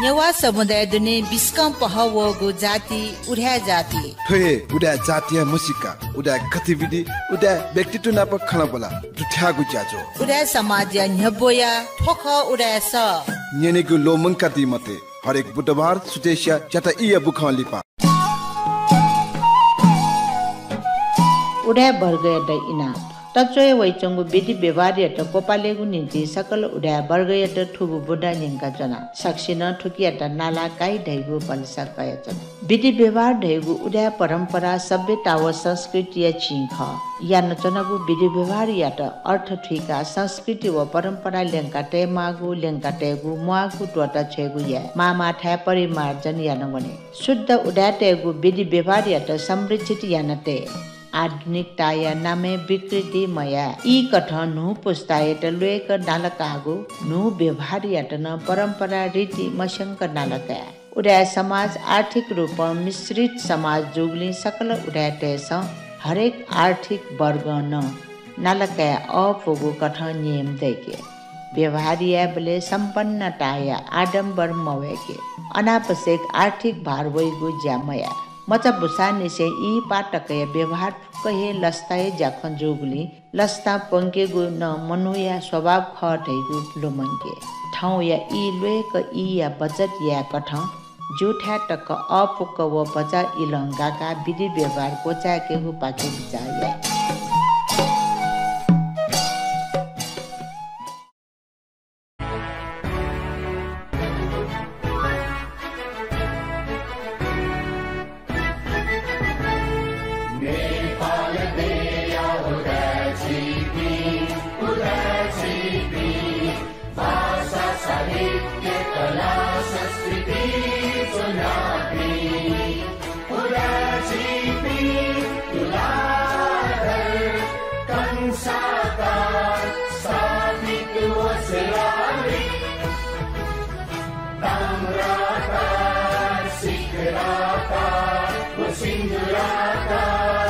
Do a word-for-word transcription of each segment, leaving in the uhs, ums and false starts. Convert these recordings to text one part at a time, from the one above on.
नेवाः समुदाय दुने बिस्कं पहः वःगु जाति उदाय् जाति। थ्व हे उदाय् जातिया म्हसीका, उदाय् गतिविधि, उदाय् व्यक्तित्व नाप खँल्हाबल्हा दुथ्याःगु ज्याझ्वः। उदाय् समाजया न्ह्यब्वया थ्व खः उदाय् सः। न्यनेगु ल्वःमंकादी मते। हरेक बुधबार सुथसिया च्याता ईया बुखं लिपा। उदाय् वर्गयात इनाप। तच्वया वइच्वंगु विधि व्यवहारयात क्वपालेगु निंतिं सकल उदाय् वर्गयात थुगु बुँदा न्यंकाच्वना। सकसिनं थुकियात नाला काइ धइगु भलसा कयाच्वना। विधि व्यवहार धइगु उदाय् परम्परा सभ्यता व संस्कृतिया चिं खः। यानाच्वनागु विधि व्यवहारयात अर्थ थुइकाः संस्कृति व परम्परा ल्यंका तयेमाःगु, ल्यंका तयेगु म्वाःगु त्वःता छ्वयेगु याये। माःमाःथाय् परिमार्जन याना वने। शुद्ध उदाय्‌तय्‌गु विधि व्यवहारयात संरक्षित याना तये। आधुनिकताया नामय् विकृति मयाये। ई कथं न्हू पुस्तायात ल्वय्‌क नालाकाःगु न्हू व्यवहारयात नं परम्परा रीति मस्यंक नालाकाये। उदाय् समाज आर्थिक रूपं मिश्रित समाज जूगुलिं सकल उदाय्‌तय्‌सं हरेक आर्थिक वर्गं नं नालाकाये अःपुगु कथं नियम दय्‌के। व्यवहार यायेबलय् सम्पन्नताया आडम्बर मवय्‌के। अनावश्यक आर्थिक भार वइगु ज्या मयाये। मचा बुसांनिसें ई पाः तकया व्यवहार फुक्क हे लसताया ज्याखँ जूगुलिं लसता प्वंकेगु नं मनूया स्वभाव खः धइगु लुमंके। थौंया ई ल्वय्‌क ईया बचत यायेकथं ज्यूथाय् तक अःपुक व भचा इलं गाकाः विधि व्यवहार क्वचाय्‌केगु पाखे बिचाः याये। नेपाल देया उदाय् झीपिं, उदाय् झीपिं, भाषा, साहित्य, कला, संस्कृति ज्वनापिं, उदाय् झीपिं तुलाधर कंसाकार स्थापित व शिलालिक। ताम्राकार, सिकलाकार व सिन्दूराकार,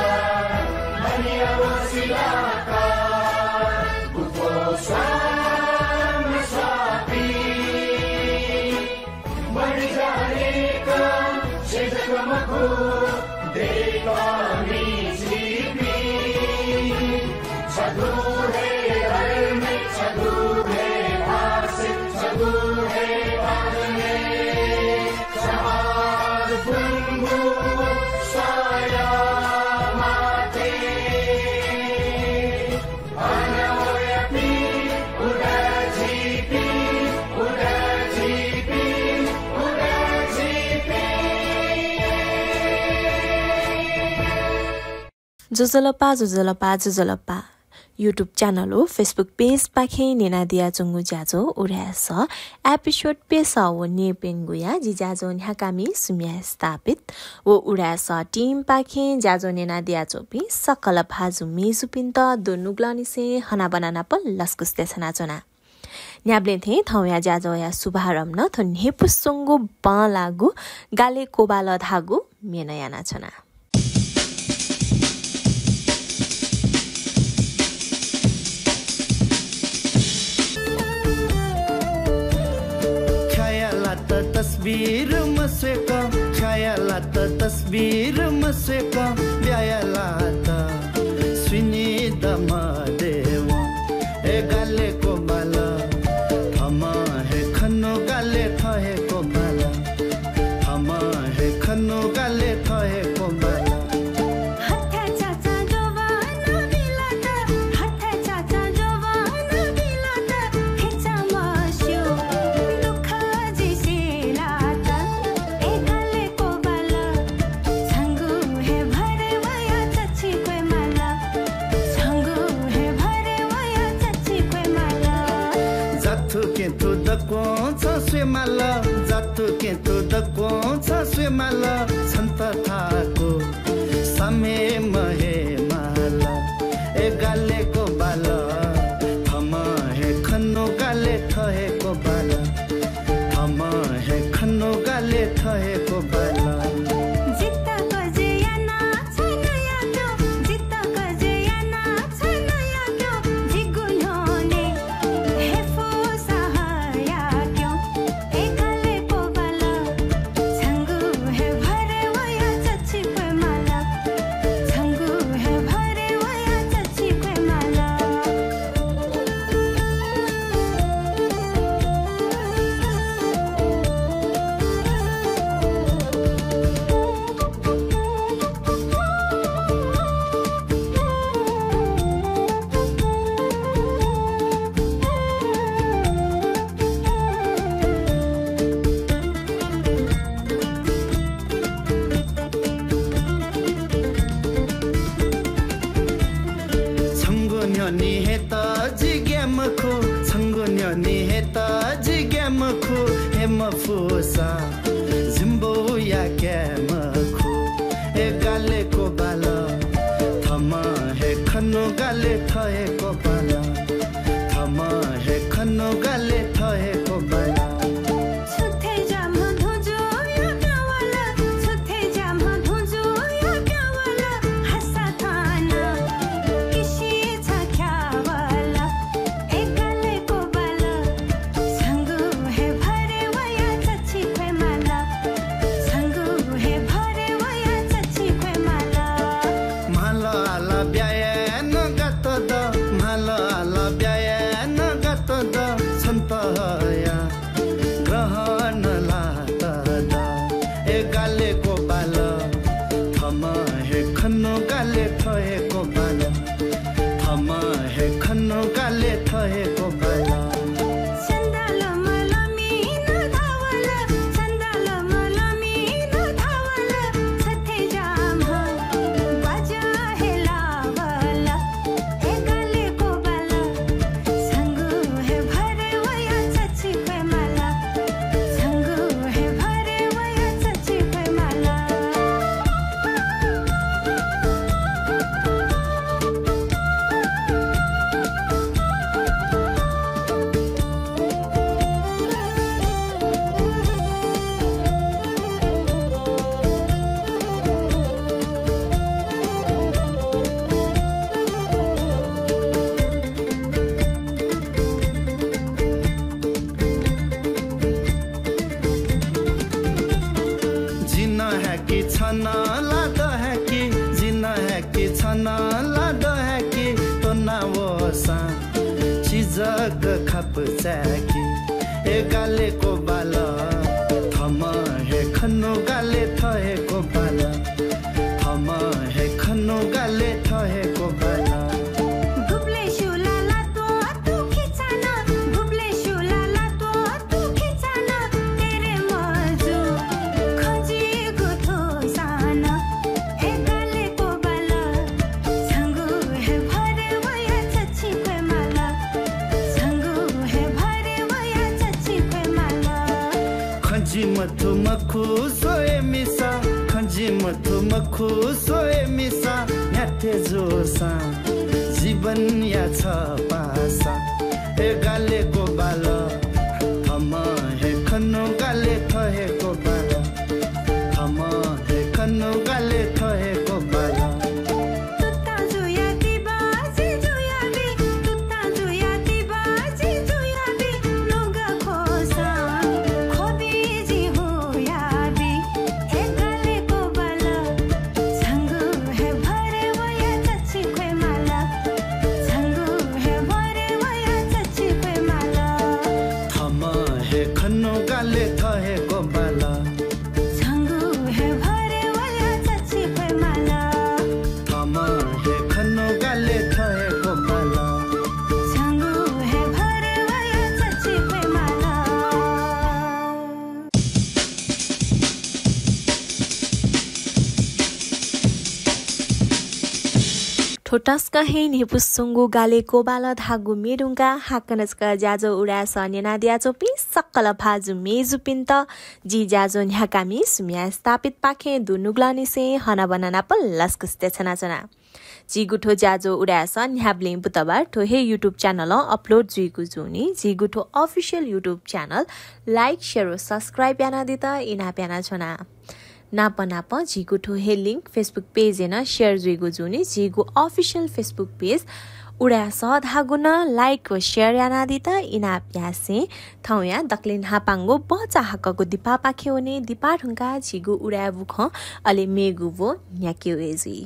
मणि व शिलाकार, गुफो स्वाम स्वापी। मणि जानेका छेँ जक मखु, देय्‌कामि झीपिं। छगू हे धर्म, छगू हे भाषा, छगू हे बानी। समाज बुंगु साया माते। ज्वजलपा, ज्वजलपा, ज्वजलपा। YouTube channel व Facebook page पाखें न्यनादियाच्वंगु ज्याझ्वः उदाय् सः episode प्यसः व न्यय्‌प्यंगुया जि ज्याझ्वः न्ह्याकामि सुम्या स्थापित व उदाय् सः team पाखें ज्याझ्वः न्यनादियाच्वंपिं सकल भाजु मय्‌जुपिन्त दुनुगलंनिसें हनाबना नाप लसकुस देछानाच्वना। न्ह्याबलें थें थौंया ज्याझ्वःया शुभारम्भ नं थ्व न्ह्यइपुसे च्वंगु बांलाःगु गालय् क्वबालः धाःगु म्ये नं यानाच्वना। ख्याया लात तस्बिर मस्वेक, ख्याया लात तस्बिर मस्वेक, ब्याया लात स्विनी दमदेवं। ए गालय् क्वबालः, थःम्हं हे खनु गालय् थः हे क्वबालः। थःम्हं हे खनु गालय् थः हे क्वबालः। हथय् चाचां ज्वबान बिलात, हथय् चाचां ज्वबान बिलात, खिचा मस्यू दुःख जिसे लात। ए गालय् क्वबालः, छंगु हे भरय् वया चच्छि क्वय् माल, छंगु हे भरय् वया चच्छि क्वय् माल। जाथु केतु दक्वं छं स्वये माल, जाथु केतु दक्वं छं स्वये माल, छन्त थाकु साम्हें महे माल। ए गालय् क्वबालः, थःम्हं हे खनु गालय् थः हे क्वबालः, थःम्हं हे खनु गालय् थः हे क्वबालः। जितः क्वजि याना छन्हुया क्यं, जितः क्वजि याना छन्हुया क्यं, जिगु न्ह्यःने हे फुसा हया क्यं। ए गालय् क्वबा मफुसा जिम्बौया काय् मखु। ए गाले कोबाल, थम्हं हे खनु गाले थहे कोबाल। थम्हं हे खनु गाले थहे कोबाल। छुथे जाम धुजु या कावाल, छुथे जाम धुजु या कावाल। हसा थाना किसी छख्यावाल। ए गाले कोबाल, छंगु हे भरे वया चची ख्वेमाला। छंगु हे भरे वया चची ख्वेमाला। म्हाल आला ब्याये न गात द, म्हाल आला ब्याये न गात द, छन्त हया ग्रहण लात द। ए गाले कोबाल, थम्हं हे खनु गाले थहे कोबाल। थम्हं हे खनु गाले थहे कोबाल। चन्दा लमलमी न धावल, चन्दा लमलमी न धावल, छथे जाम बाजा हे लावल। ए गाले कोबाल, छंगु हे भरे वया चची ख्वेमाला। छंगु हे भरे वया चची ख्वेमाला। जिं नं हाय्‌की छं नं ला द हाय्‌की, जिं नं हाय्‌की छं नं ला द हाय्‌की, त्वना वःसां छि जक खापु चाय्‌की। ए गाले कोबाल, थम्हं हे खनु गाले थहे कोबाल। थम्हं हे खनु गाले थहे कोबाल। गुबलें स्युला ला त्वँ अतु खिचाना, गुबलें स्युला ला त्वँ अतु खिचाना, तेरे मजू खंजिगु थुसाना। ए गाले कोबाल, छंगु हे भरे वया चची ख्वेमाला, छंगु हे भरे वया चची ख्वेमाला। खंजि मथु मखु स्वये मिसा, खंजि मथु मखु स्वये मिसा, न्ह्याथे जूसां जीवनया छ पासा। ए गाले कोबाल, थम्हं हे खनु गाले थहे कोबाल। थम्हं हे खनु गाले थहे कोबाल। तुतां जुयादी बाजी जुयादी, तुतां जुयादी बाजी जुयादी, नुगः ख्वःसां ख्वबि जिं हुयादी। ए गाले कोबाल, छंगु हे भरे वया चची ख्वेमाला, छंगु हे भरे वया चची ख्वेमाला। थम्हं हे खनु गाले थहे कोबाल। छंगु हे भरे वया चची ख्वेमाला। थम्हं हे खनु गाले थहे कोबाल। छंगु हे भरे वया चची ख्वेमाला। थ्व तसकं हे न्ह्यइपुसे च्वंगु गाले कोबाल धाःगु म्ये धुंकाः हाकनं छकः ज्याझ्वः उदाय् सः न्यनादियाच्वंपिं सकल भाजु मय्जुपिन्त जि ज्याझ्वः न्ह्याकामि सुम्या स्थापितपाखें दुनुगलंनिसें हनाबना नाप लसकुस देछानाच्वना। झीगु थ्व ज्याझ्वः उदाय् सः न्ह्याबलें बुधबार थ्व हे YouTube channel-ं upload जुइगु जूनि। झीगु थ्व official YouTube channel like, share व subscribe यानादीत इनाप यानाच्वना। नाप नाप झीगु थ्व हे link Facebook page-य् नं share जुइगु जूनि। झीगु official Facebook page उदाय् सः धाःगु नं like व share यानादीत इनाप यासें थौंया दकले न्हापांगु भचा हाकःगु दिपापाखे वने। दिपा धुंकाः झीगु उदाय् बुखँ अले मेगु ब्व न्ह्याके वये जुइ।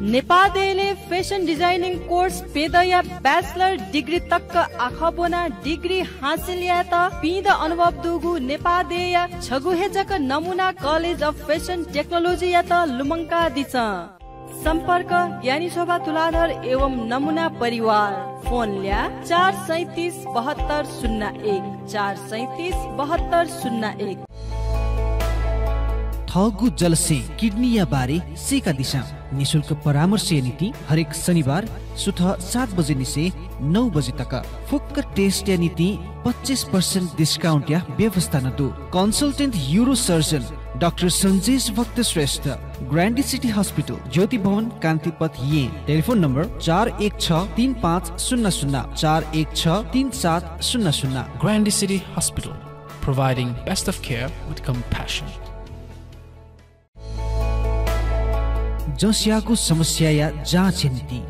नेपाः देय्‌लय् fashion designing course प्यदँया bachelor degree तक आखः ब्वनाः degree हासिल यायेत पिदँ अनुभव दुगु नेपाः देय्‌या छगू हे जक नमुना College of Fashion Technology-यात लुमंकादिसँ। सम्पर्क, ज्ञानी शोभा तुलाधर एवं नमुना परिवार। फोन ल्याः, चार सैँतिस बहत्तर शून्य एक, चार सैँतिस बहत्तर शून्य एक। थःगु जलसे किडनीया बारे सीकादिसँ। निशुल्क परामर्शया निंतिं हरेक शनिबार सुथ सात बजे निसें नौ बजे तक। फुक्क टेस्टया निंतिं पच्चिस प्रतिशत डिस्काउन्टया व्यवस्था नं दु। कन्सल्टेन्ट युरोसर्जन डाक्टर सन्जेश भक्त श्रेष्ठ, ग्रान्डी सिटी हस्पिटल, ज्योति भवन, कान्तिपथ, येँ। टेलिफोन नम्बर चार एक छ तीन पाँच शून्य शून्य, चार एक छ तीन सात शून्य शून्य। Grande City Hospital, providing best of care with compassion. जँस्याःगु समस्याया जाँचया निंतिं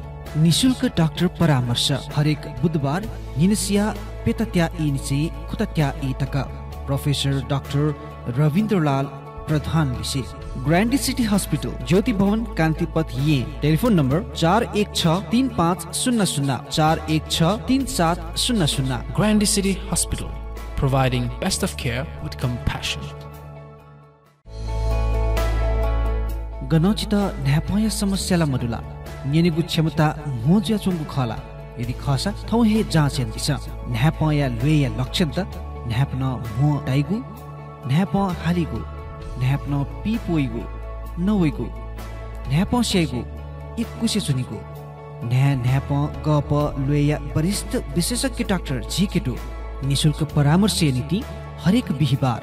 निशुल्क डाक्टर परामर्श हरेक बुधबार न्हिनसिया प्यतात्या ई निसें खुतात्या ई तक। प्रोफेसर डाक्टर रविन्द्रलाल प्रधान लिसे। ग्रान्डी सिटी हस्पिटल, ज्योति भवन, कान्तिपथ, येँ। टेलिफोन नम्बर चार एक छ तीन पाँच शून्य शून्य, चार एक छ तीन सात शून्य शून्य। Grande City Hospital, providing best of care with compassion. गनं छितः न्हाय्पंया समस्या ला मदु ला? न्यनेगु क्षमता म्हो जुयाच्वंगु खः ला? यदि खःसा थौं हे जाँच यानादिसँ। न्हाय्पंया ल्वय्या लक्षणत न्हाय्पनं म्हो ताइगु, न्हाय्पं हालीगु, न्हाय्पनं पीप वइगु, नवइगु, न्हाय्पं स्याइगु, इकुसे च्वनीगु। न्हाय् न्हाय्पं गःपः ल्वय्या वरिष्ठ विशेषज्ञ डाक्टर झीके दु। निशुल्क परामर्शया निंतिं हरेक बिहिबार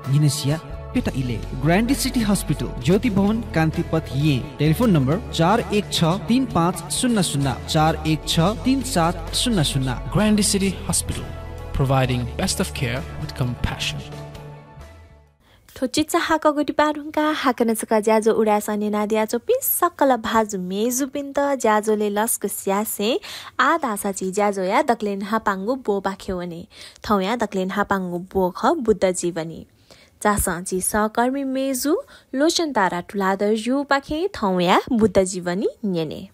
न्हिनसिया प्यता इलय्। ग्रान्डी सिटी हस्पिटल, ज्योति भवन, कान्तिपथ, येँ। टेलिफोन नम्बर चार एक छ तीन पाँच शून्य शून्य, चार एक छ तीन सात शून्य शून्य। Grande City Hospital, providing best of care with compassion. थ्व चिचाहाकःगु दिपा धुंकाः हाकनं छकः ज्याझ्वः उदाय्सं न्यनादियाच्वंपिं सकल भाजु मेजुपिन्त ज्याझ्वलय् लसकुस यासें आः धाःसा झी ज्याझ्वःया दकलय् न्हापांगु ब्वपाखे वने। थौंया दकलय् न्हापांगु ब्व खः बुद्ध जीवनी। झासँ झी सहकर्मी मेजु लोचनतारा तुलाधरजुपाखें थौंया बुद्ध जीवनी न्यने।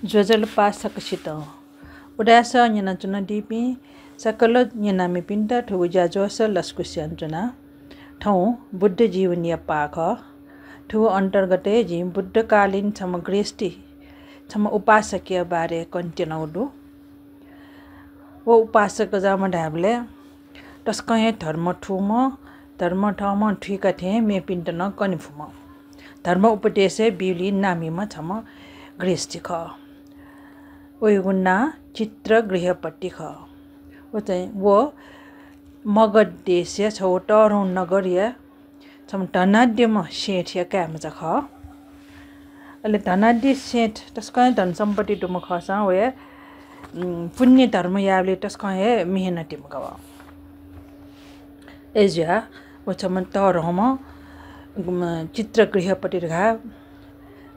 ज्वजलपा सकसितं। उदाय्सं न्यनाच्वनादीपिं सकल न्यनामिपिन्त थुगु ज्याझ्वलय् लसकुस यानाच्वना। थौं बुद्ध जीवनीया पाः खः। थुगु अन्तर्गतय् जिं बुद्धकालीन छम्ह गृहस्थी, छम्ह उपासकया बारे कनेत्यनागु दु। व उपासक जःम्ह धायेबलय् तसकं हे धर्म थूम्ह, धर्म थःम्हं थुइका थें मेपिन्त नं कने फुम्ह, धर्म उपदेशय् ब्यूलिं नां मीम्ह छम्ह गृहस्थी खः। वयागु नां चित्रगृहपति खः। व चाहिँ, व मगध देशया छगू तःधंगु नगरया छम्ह धनाढ्यम्ह सेठया काय्‌मचा खः। अले धनाढ्य सेठ तसकं हे धनसम्पत्ति दुम्ह खःसां वया, उम्, पुण्य धर्म यायेबलय् तसकं हे मेहनती मगाः। अय्‌जुयाः व छम्ह तःधंम्ह, उम्, चित्रगृहपति धकाः,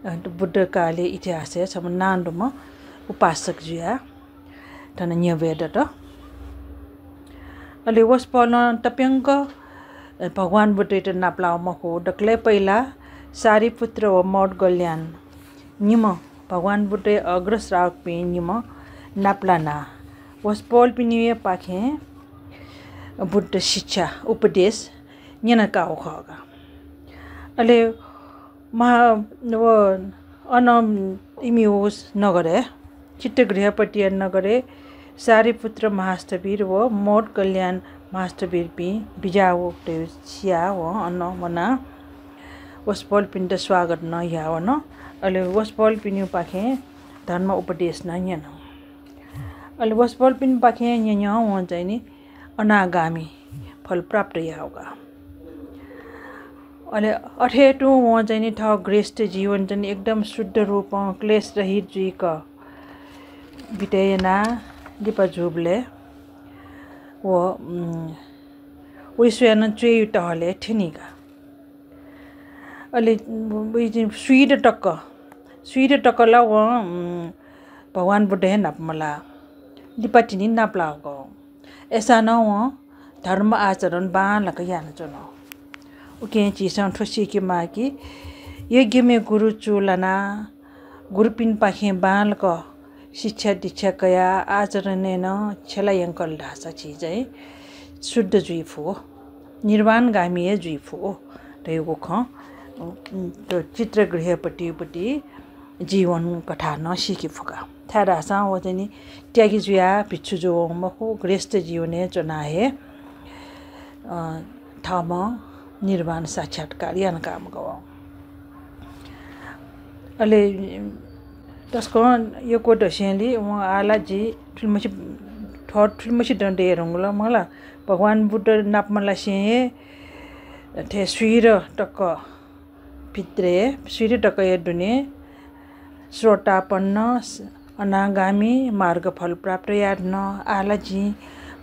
अ, बुद्धकालीन इतिहासय् छम्ह नां दुम्ह उपासक जुयाः थन न्ह्यब्वये दत। अले वसपोलं तप्यंक भगवान बुद्धयात नापलाःगु मखु, दकलय् पहिला सारिपुत्र व मौद्गल्यायन निम्ह भगवान बुद्धया अग्रश्रावकपिं निम्ह नापलानाः वसपोलपिनिपाखें बुद्ध शिक्षा उपदेश न्यनाकाःगु खः का। अले महा-, व अन इमिगु नगरय्, चित्रगृहपतिया नगरय् सारिपुत्र महास्थविर व मौद्गल्यायन महास्थविरपिं बिज्याःगु धइगु सियाः वं अन वनाः वसपोलपिन्त स्वागत नं याः वन। अले वसपोलपिनिपाखें धर्म उपदेश नं न्यन। अले वसपोलपिनिपाखें न्यंन्यं वं चाहिँ नि अनागामी फल प्राप्त याःगु का। अले अथे तुं वं चाहिँ नि थः गृहस्थ जीवन चाहिँ नि एकदम शुद्ध रूपं क्लेश रहित जुइक बिते यानाः लिपा जूबलय् व, उम्, वय्‌सुया नं च्वय्‌या टहलय् थ्यनी का। अले वय्‌सुया स्वीदँ तक, स्वीदँ तक ला वं, उम्, भगवान बुद्ध हे नाप मलाः। लिपा तिनि नापलाःगु। अय्‌सां नं वं धर्म आचरण बांलाक यानाच्वन। उकिं झीसं थ्व सीके माः कि यज्ञमय् गुरु चूलानाः गुरुपिनिपाखें बांलाक शिक्षा दीक्षा कयाः आचरणय् नं छ्यला यंकल धाःसा झी चाहिँ शुद्ध जुइ फु, निर्वाणगामी हे जुइ फु धयागु खँ, अ, चित्रगृहपतिपति जीवन कथा नं सीके फुका। छाय्धाःसा व चाहिँ नि त्यागी जुयाः भिक्षु जुवं मखु, गृहस्थ जीवनय् च्वनाः हे, अ, थःम्हं निर्वाण साक्षात्कार याना काःम्ह खः वं। अले तसकं यक्व दसेंलि वं आः ला जि थुलिमछि, थः थुलिमछि दँ दये धुंकल मला। भगवान बुद्ध नापं लासें हे थ्व स्वीर तक भित्रय्, स्वीर तकया दुने स्रोतापन्न, अनागामी मार्गफल प्राप्त याये धुन। आः ला जिं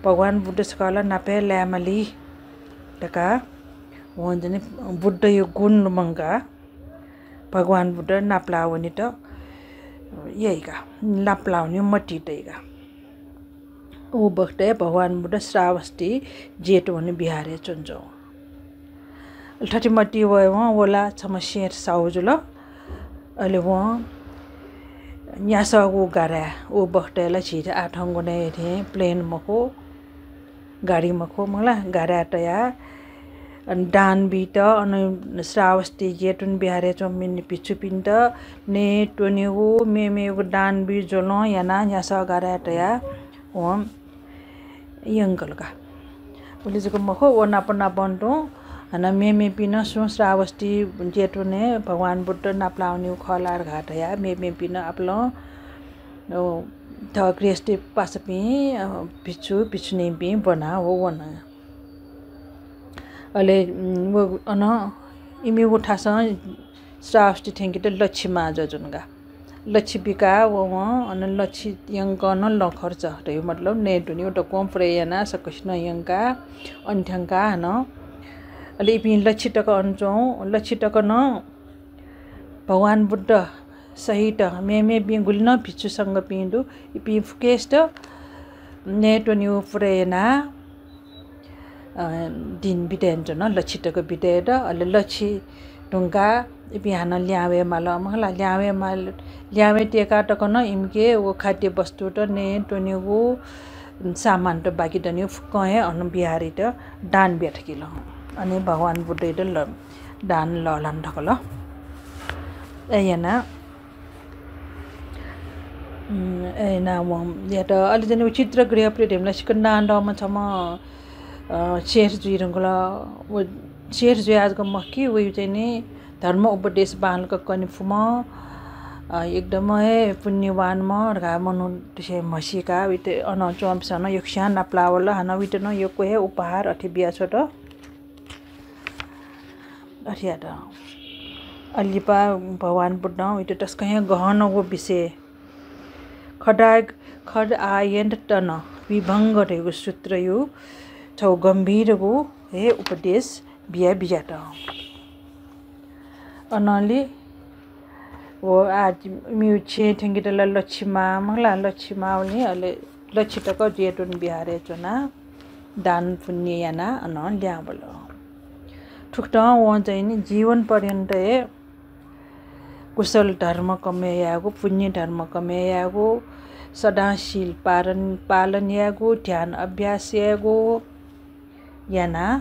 भगवान बुद्ध सकल नापय् लायेमाली धकाः वं चाहिँ नि बुद्धया गुण लुमंकाः भगवान बुद्ध नापलाः वनेत याइका, नापलाः वने मतिइ तइका। उ बखतय् भगवान बुद्ध श्रावस्ती जेतवन विहारय् च्वंच्वं। अले थथे मतिइ वयेवं व ला छम्ह सेठ साहु जुल। अले वं न्यासःगु गाडाय्, उ बखतय् ला झीत आः थौंकन्हय् थें plane मखु, गाडी मखु, मला, गाडाय् तयाः अन दान बीत, अन श्रावस्ती जेतवन विहारय् च्वंपिं भिक्षुपिन्त नये त्वनेगु, मेमेगु दान बी ज्वलं यानाः न्यासः गाडाय् तयाः वं यंकल का। उलि जक मखु, व नाप नापं तुं हानं मेमेपिं नं सुं श्रावस्ती जेतवनय् भगवान बुद्ध नापलाः वनीगु खः ला धकाः धयाः मेमेपिं नं आपालं, अ, थः गृहस्थी पासापिं, अ, भिक्षु भिक्षुणीपिं ब्वनाः व वन। अले, उम्, व अन इमिगु थासं श्रावस्ती थ्यंकेत लच्छि माः जुयाच्वन का। लच्छि बिकाः वं अन लच्छि यंकं नं लँ खर्च धइगु मतलब नये त्वनेगु दक्वं पुरय् यानाः सकसिनं यंकाः अन थ्यंकाः हानं। अले इपिं लच्छि तक अन च्वं, लच्छि तक नं भगवान बुद्ध सहित मेमेपिं गुलि नं भिक्षु संघपिं दु, इपिं फुक्कसित नये त्वनेगु पुरय् यानाः अ, दिं बितय् यानाच्वन, लच्छि तक बितय् यात। अले लच्छि धुंकाः इपिं हानं ल्याहां वये माल, मखु ला, ल्याहां वये माल, ल्याहां वये त्यंकाः तक नं इमिके व खाद्य वस्तुत नये त्वनेगु सामानत बाकि दनीगु फुक्कं हे अन विहारीत दान बिया थकिल। अले भगवान बुद्धयात ल-, दान लःल्हाना थकल। अय् यानाः उम्, अय् यानाः वं यात। अले चाहिँ व चित्रगृहपट्टि धइम्ह ला सिक्क नांदंम्ह छम्ह, अ, सेठ जुइ धुंकल। व सेठ जुयाः जक मखु कि, वया चाहिँ नि धर्म उपदेश बांलाक कने फुम्ह, अ, एकदम हे पुण्यवानम्ह धकाः मनूतय्सं म्हसीका, वयात अन च्वंपिन्सं नं यक्वस्यां नापलाः वल। हानं वयात नं यक्व हे उपहार अथे बिया छ्वत। अथे यात। अले लिपा भगवान बुद्धं वयात तसकं हे गहनगु विषय खडा-, खडायन्तन विभंग धइगु सूत्रया छगू गम्भीरगु हे उपदेश बिया बिज्यात। अनंलि व आः इमिगु छेँय् थ्यंकेत ला लच्छि माः, मखु ला, लच्छि माः वनी, अले लच्छि तक जेतवन विहारय् च्वनाः दान पुण्य यानाः अनं ल्याहां वल। थुकथं वं चाहिँ नि जीवन पर्यन्त हे कुशल धर्म कमय् यायेगु, पुण्य धर्म कमय् यायेगु, सदां शील पालन, पालन यायेगु, ध्यान अभ्यास यायेगु यानाः,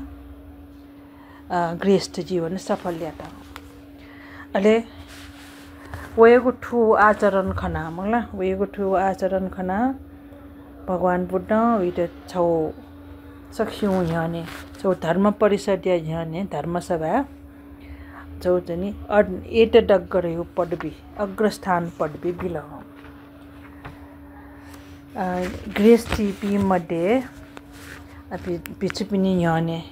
अ, गृहस्थ जीवन सफल यात। अले वयागु थ्व आचरण खनाः, मखु ला, वयागु थ्व आचरण खनाः भगवान बुद्धं वयात छगू सकसिगु न्ह्यःने, छगू धर्म परिषदया न्ह्यःने धर्मसभाय् छगू चाहिँ नि अ-, एतदग्र धइगु पदवी, अग्रस्थान पदवी बिल। अ, गृहस्थीपिं मध्ये, अ, भि-, भिक्षुपिनि न्ह्यःने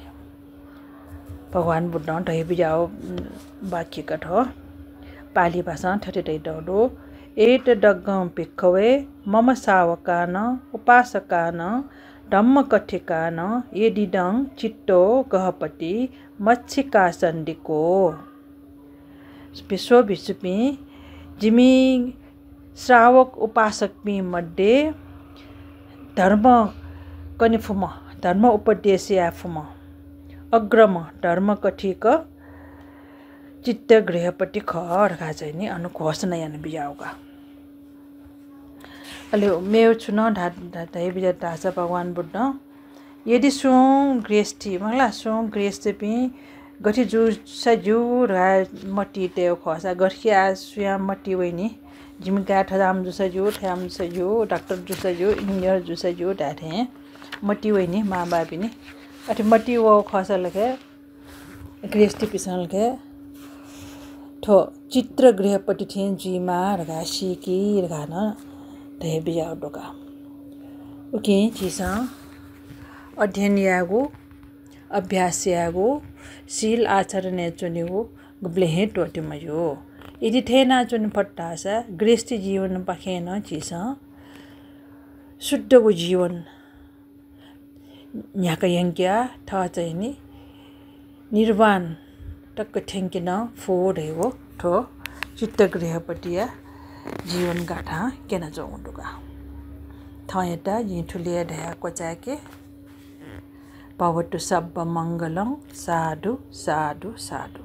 भगवान बुद्धं धयाबिज्याःगु, उम्, वाक्य का थ्व। पालि भाषां थथे धयातःगु दु, "एतदग्रं भिक्खवे मम सावकानां उपासकानां धम्मकथिकानां यदिदं चित्तो गृहपति मच्छिकासन्धिको।" भिक्षु भिक्षुपिं, जिमि श्रावक उपासकपिं मध्ये धर्म कने फुम्ह, धर्म उपदेश याये फुम्ह, अग्रम्ह धर्मकथिक चित्त गृहपति खः धकाः चाहिँ नि अन घोषणा याना बिज्याःगु का। अले मेगु छुं नं धा-, धा-, धयाबिज्याः धाःसा भगवान बुद्धं, यदि सुं गृहस्थी, मखु ला, सुं गृहस्थीपिं गथे जूसा ज्यू धकाः मतिइ तयेगु खःसा, गथे कि आः सुयां मतिइ वइ नि, जिमि काय् थज्याःम्ह जूसा ज्यू, थज्याःम्ह जूसा ज्यू, डाक्टर जूसा ज्यू, इन्जिनियर जूसा ज्यू धाये थें मतिइ वइ नि मांबौपिनि। अथे मतिइ वःगु खःसा लखे गृहस्थीपिसं लखे थ्व चित्र गृहपति थें जुइमाः धकाः सीकि धकाः नं धयाबिज्याःगु दु का। उकिं झीसं अध्ययन यायेगु, अभ्यास यायेगु, शील आचरणय् च्वनेगु गुबलें हे त्वःते मज्यू। यदि थथे यानाच्वने फत धाःसा गृहस्थी जीवनपाखें नं झीसं शुद्धगु जीवन न्ह्याका यंकाः थः चाहिँ नि निर्वाण तक थ्यंके नं फु धइगु थ्व चित्त गृहपतिया जीवन गाथां क्यनाच्वंगु दु का। थौंयात जिं थुलि हे धयाः क्वचाय्के। भवतु सब्ब मंगलं। साधु, साधु, साधु।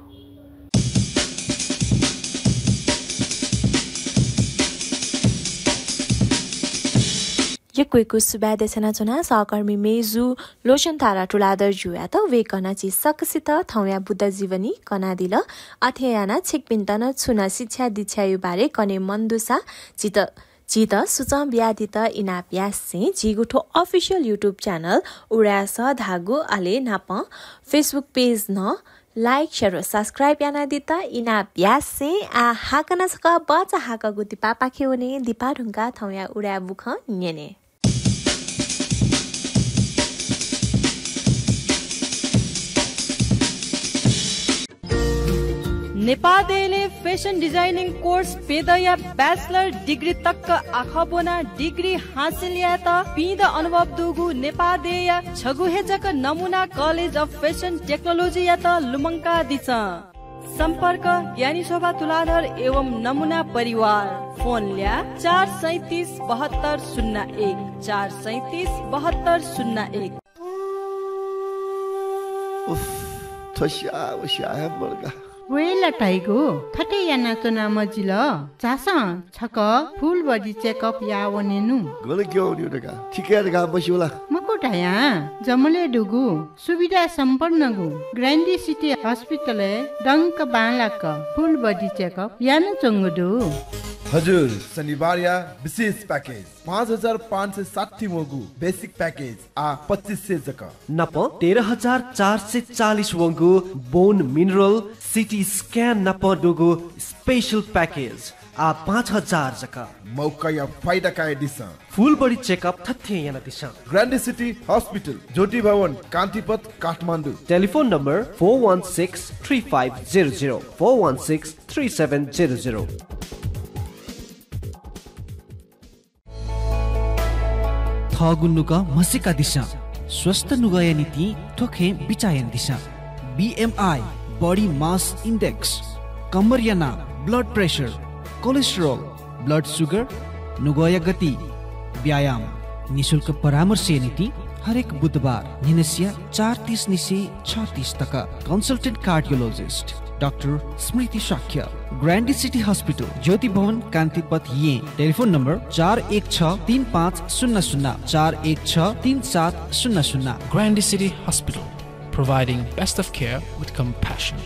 यक्व यक्व सुभाय् देछानाच्वना सहकर्मी मेजु लोचन तारा तुलाधरजुयात। वय्कलं झी सकसित थौंया बुद्ध जीवनी कनादिल। अथे यानाः छिकपिन्त नं छुं नं शिक्षा दीक्षाया बारे कने मन दुसा झीत, झीत सुचं बियादीत इनाप यासें झीगु थ्व official YouTube channel उदाय् सः धाःगु अले नापं Facebook page नं like, share व subscribe यानादीत इनाप यासें आः हाकनं छकः भचा हाकःगु दिपापाखे वने। दिपा धुंकाः थौंया उदाय् बुखँ न्यने। नेपाः देय्‌लय् fashion designing course प्यदँया bachelor degree तक आखः ब्वनाः degree हासिल यायेत पीदँ अनुभव दुगु नेपाः देय्‌या छगू हे जक नमुना College of Fashion Technology यात लुमंकादिसँ। सम्पर्क ज्ञानी शोभा तुलाधर एवं नमुना परिवार। फोन ल्याः चार सैँतिस बहत्तर शून्य एक, चार सैँतिस बहत्तर शून्य एक। उफ, थ्व स्याः व स्याः हे मदुगु। वय् ला धाइगु, थथे यानाच्वना मजिल। झासँ छकः full body checkup याः वनेनु। गन क्यं वनेगु धकाः, थिकय् धकाः मस्यू ला? मखु धयां, जमलय् दुगु सुविधा सम्पन्नगु Grande City Hospital-य् दंक बांलाक full body checkup यानाच्वंगु दु। हजुर, शनिबारया विशेष package, पाँच हजार पाँच सय साठी वंगु basic package आः पच्चिस सय जक। नापं तेह्र हजार चार सय चालिस वंगु bone mineral, CT scan नापं दुगु special package आः पाँच हजार जक। मौकाया फाइदा कयादिसँ। Full body checkup थथे यानादिसँ। Grande City Hospital, ज्योति भवन, कान्तिपथ, Kathmandu. Telephone number four one six three five zero zero, four one six three seven zero zero। थःगु नुगः म्हसीकादिसँ। स्वस्थ नुगःया निंतिं थ्व खँय् बिचाः यानादिसँ। BMI, body mass index, कम्मरया नाप, blood pressure, cholesterol, blood sugar, नुगःया गति, व्यायाम। निशुल्क परामर्शया निंतिं हरेक बुधबार न्हिनसिया चार तीस निसें छ तीस तक। Consultant cardiologist डाक्टर स्मृति शाक्य, Grande City Hospital, ज्योति भवन, कान्तिपथ, येँ। Telephone number चार एक छ तीन पाँच शून्य शून्य, चार एक छ तीन सात शून्य शून्य। Grande City Hospital, providing best of care with compassion.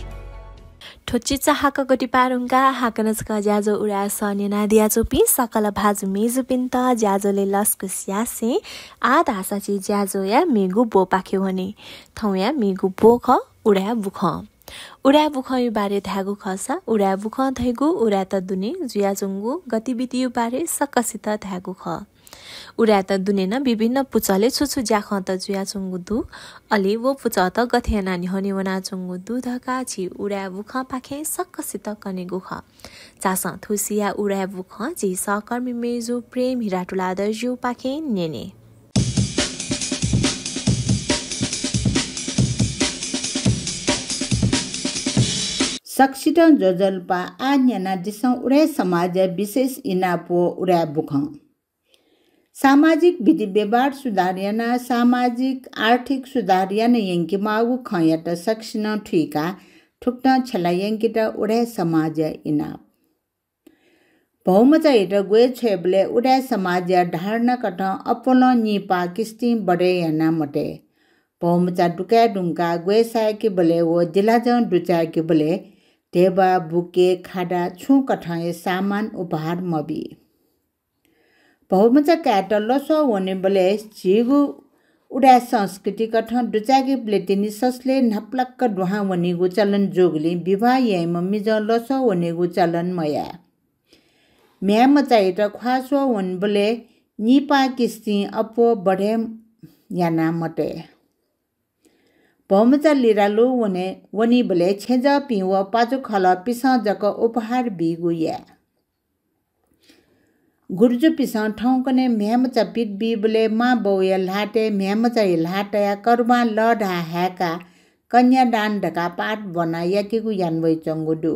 थ्व चिचाहाकःगु दिपाः धुंकाः हाकनं छकः ज्याझ्वः उदाय् सः न्यनादियाच्वंपिं सकल भाजु मेजुपिन्त ज्याझ्वलय् लसकुस यासें आः धाःसा झी ज्याझ्वःया मेगु ब्वपाखे वने। थौंया मेगु ब्व खः उदाय् बुखँ। उदाय् बुखँया बारे धायेगु खःसा, उदाय् बुखँ धइगु उदाय्‌त दुने जुयाच्वंगु गतिविधिया बारे सकसित धायेगु खः। उदाय्‌त दुने नं विभिन्न पुचलय् छु छु ज्याखँत जुयाच्वंगु दु, अले व पुचःत गथे यानाः न्ह्यःने वनाच्वंगु दु धकाः झी उदाय् बुखँपाखें सकसित कनेगु खः। झासँ थुसिया उदाय् बुखँ झी सहकर्मी मेजु प्रेम हिरा तुलाधरजुपाखें न्यने। सकसितं ज्वजलपा। आः न्यनादिसँ उदाय् समाजया विशेष इनाप व उदाय् बुखँ। सामाजिक विधि व्यवहार सुधार यानाः सामाजिक आर्थिक सुधार याना यंकेमाःगु खँयात सकसिनं थुइकाः थुकथं छ्यला यंकेत उदाय् समाजया इनाप। भौमचायात ग्वय् छ्वयेबलय् उदाय् समाजया धारणाकथं अप्वलं निपाः किस्तिं बढे याना मतये। भौमचा दुकाये धुंकाः ग्वय् साय्‌केबलय् व दिलाजं दुचाय्‌केबलय् ध्यबा, बुके, खादा छुं कथं हे सामान उपहार मबी। भौमचा कायेत लसः वनेबलय् झीगु उदाय् संस्कृति कथं दुचाय्‌केबलय् तिनि ससलय् न्हापालाक दुहां वनीगु चलन जूगुलिं विवाह याइम्ह मिजं लसः वनेगु चलन मयाये। म्ह्याय्‌मचायात ख्वाः स्वः वनेबलय् निपाः किस्तिं अप्वः बढे याना मतये। भौमचा लिरालु वने, वनीबलय् छेँजःपिं व पाजुखलःपिसं जक उपहार बीगु याये। गुरुजुपिसं थौंकन्हय् म्ह्याय्‌मचा पित बीबलय् मां बौया ल्हातय् म्ह्याय्‌मचाया ल्हाः तयाः करुबां लःधाः हाय्‌काः कन्यादान धकाः पाठ ब्वनाः याकेगु याना वइच्वंगु दु।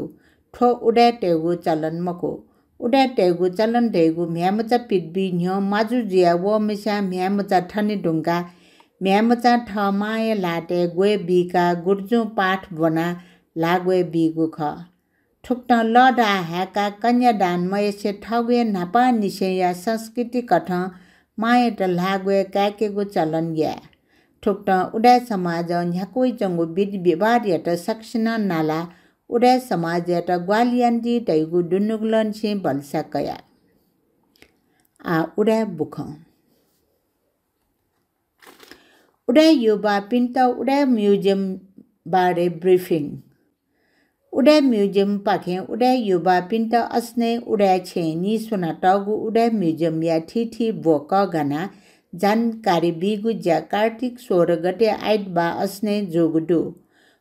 थ्व उदाय्‌तय्‌गु चलन मखु। उदाय्‌तय्‌गु चलन धइगु म्ह्याय्‌मचा पित बी न्ह्यः माजु जुयाः वःम्हस्यां म्ह्याय्‌मचा थने धुंकाः म्ह्याय्‌मचां थः मांया ल्हातय् ग्वय् बीकाः गुरुजुं पाठ ब्वनाः ल्हाः ग्वय् बीगु खः। थुकथं लःधाः हाय्‌काः कन्यादान मयासें थःगु हे न्हापांनिसेंया संस्कृति कथं मांयात ल्हाः ग्वय् काय्‌केगु चलन याये। थुकथं उदाय् समाजं न्ह्याका वइच्वंगु विधि व्यवहारयात सकसिनं नालाः उदाय् समाजयात ग्वाहालि यानादी धइगु दुनुगलंनिसें भलसा कया। आः उदाय् बुखँ। उदाय् युवापिन्त उदाय् म्युजियम बारे ब्रिफिङ। उदाय् म्युजियमपाखें उदाय् युवापिन्त असनय् उदाय् छेँय् नीस्वनातःगु उदाय् म्युजियमया थीथी ब्व कःघानाः जानकारी बीगु ज्या कार्तिक सोह्र गते आइतबाः असनय् जूगु दु।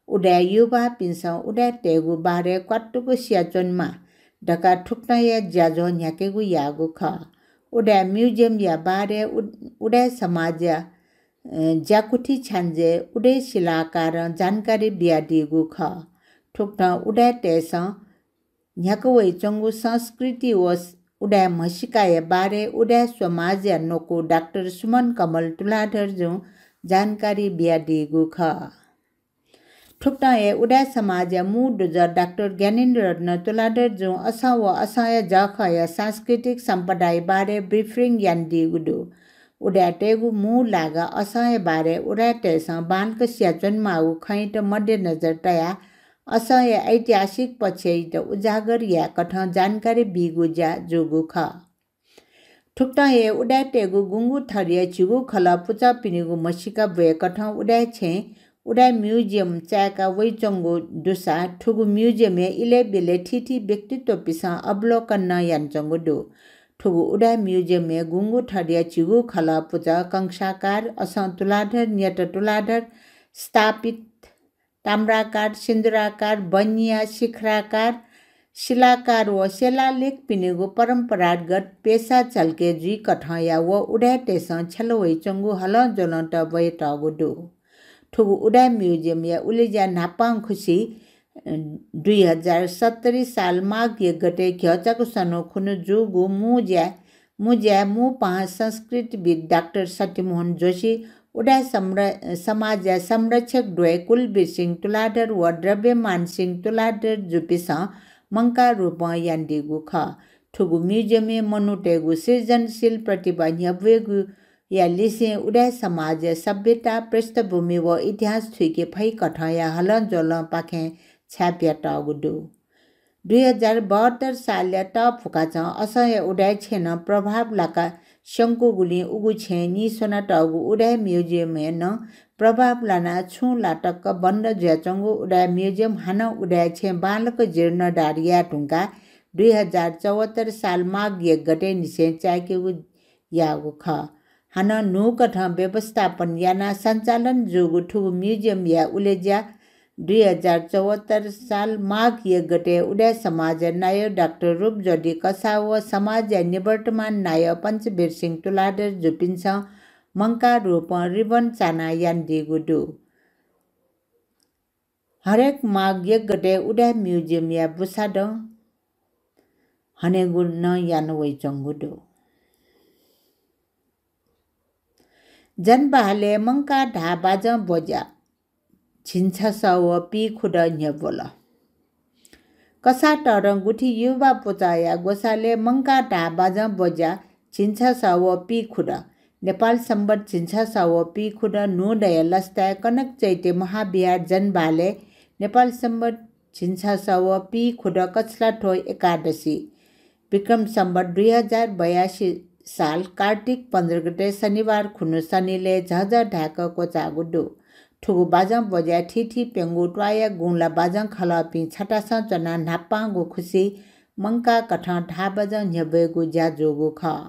उदाय् युवापिन्सं उदाय्‌तय्‌गु बारे क्वातुक सियाच्वनेमाः धकाः थुकथंया ज्याझ्वः न्ह्याकेगु याःगु खः। उदाय् म्युजियमया बारे उद-, उदाय् समाजया, अ, ज्याकुथि छ्याञ्जे उदय शिलाकारं जानकारी बियादीगु खः। थुकथं उदाय्‌तय्‌सं न्ह्याका वइच्वंगु संस्कृति व स-, उदाय् म्हसीकाया बारे उदाय् समाजया न्वकू डाक्टर सुमन कमल तुलाधरजुं जानकारी बियादीगु खः। थुकथं हे उदाय् समाजया मू दुजः डाक्टर ज्ञानेन्द्र रत्न तुलाधरजुं असं व असंया जःखःया सांस्कृतिक सम्पदाया बारे ब्रिफिङ यानादीगु दु। उदाय्‌तय्‌गु मू लागा असंया बारे उदाय्‌तय्‌सं बांलाक सियाच्वनेमाःगु खँयात मध्यनजर तयाः असंया ऐतिहासिक पक्षयात उजागर यायेकथं जानकारी बीगु ज्या जूगु खः। थुकथं हे उदाय्‌तय्‌गु गुंगू थरया झिगू खलः पुचःपिनिगु म्हसीका ब्वयेकथं उदाय् छेँय् उदाय् म्युजियम चाय्‌का वइच्वंगु दुसा थुगु म्युजियमय् इलय्‌ब्यलय् थीथी व्यक्तित्वपिन्सं अवलोकन नं यानाच्वंगु दु। थुगु उदाय् म्युजियमय् गुंगू थरया झिगू खलः पुचः कंसाकार, असं तुलाधर, न्यत तुलाधर, स्थापित, ताम्राकार, सिन्दुराकार, बनिया, शिखराकार, शिलाकार व शिलालेखपिनिगु परम्परागत पेसा झल्के जुइकथंया व उदाय्‌तय्‌सं छ्यल वइच्वंगु हलंज्वलंत ब्वयातःगु दु। थुगु उदाय् म्युजियमया उलेज्या न्हापांखुसी, अ, दुई हजार सत्तरी साल माघ एक गते घ्यःचाकु सन्हु खुन्हु जूगु मू ज्या, मू ज्याय् मू पाहां संस्कृतिविद् डाक्टर सत्यमोहन जोशी, उदाय् संर-, समाजया संरक्षक द्वय कुलवीर सिंह तुलाधर व द्रव्यमान सिंह तुलाधर जुपिन्सं मंकाः रूपं यानादीगु खः। थुगु म्युजियमय् मनूतय्‌गु सृजनशील प्रतिभा न्ह्यब्वयेगुया लिसें उदाय् समाजया सभ्यता, पृष्ठभूमि व इतिहास थुइके फइकथंया हलंज्वलंपाखें छाय्‌प्यातःगु दु। दुई हजार बहत्तर सालया तःफुकाचं असंया उदाय् छेँनं प्रभाव लाका स्यंकूगुलिं उगु छेँय् नीस्वनातःगु उदाय् म्युजियमय् नं प्रभाव लानाः छुं ला तक बन्द जुयाच्वंगु उदाय् म्युजियम हानं उदाय् छेँ बांलाक जीर्णोद्धार याये धुंकाः दुई हजार चौहत्तर साल माघ एक गते निसें चाय्‌केगु याःगु खः। हानं न्हूकथं व्यवस्थापन यानाः सञ्चालन जूगु थुगु म्युजियमया उलेज्या दुई हजार चौहत्तर साल माघ एक गते उदाय् समाजया नायः डाक्टर रूपज्योति कसाः व समाजया निवर्तमान नायः पञ्चवीर सिंह तुलाधर जुपिन्सं मंकाः रूपं रिबन चानाः यानादीगु दु। हरेक माघ एक गते उदाय् म्युजियमया बुसादँ हनेगु नं याना वइच्वंगु दु। जनबहालय् मंकाः धाः बाजं ब्वज्या झिंछसः व पीखुदँ न्ह्यब्वल। कसाः तःधं गुथि युवा पुचःया ग्वसालय् मंकाः धाः बाजं ब्वज्या झिंछसः व पीखुदँ नेपाल संवत् झिंछसः व पीखुदँ न्हूदँया लसताय् कनक चैत्य महाविहार जनबहालय् नेपाल संवत् झिंछसः व पीखुदँ कछलाथ्व एकादशी, विक्रम संवत् दुई हजार बयासी साल कार्तिक पन्ध्र गते शनिबार खुन्हु सनिलय् झःझः धाय्क क्वचाःगु दु। थुगु बाजं ब्वज्याय् थीथी प्यंगू त्वाःया गुँला बाजं खलःपिं छतासं च्वनाः न्हापांगु खुसि मंकाः कथं धाः बाजं न्ह्यब्वयेगु ज्या जूगु खः।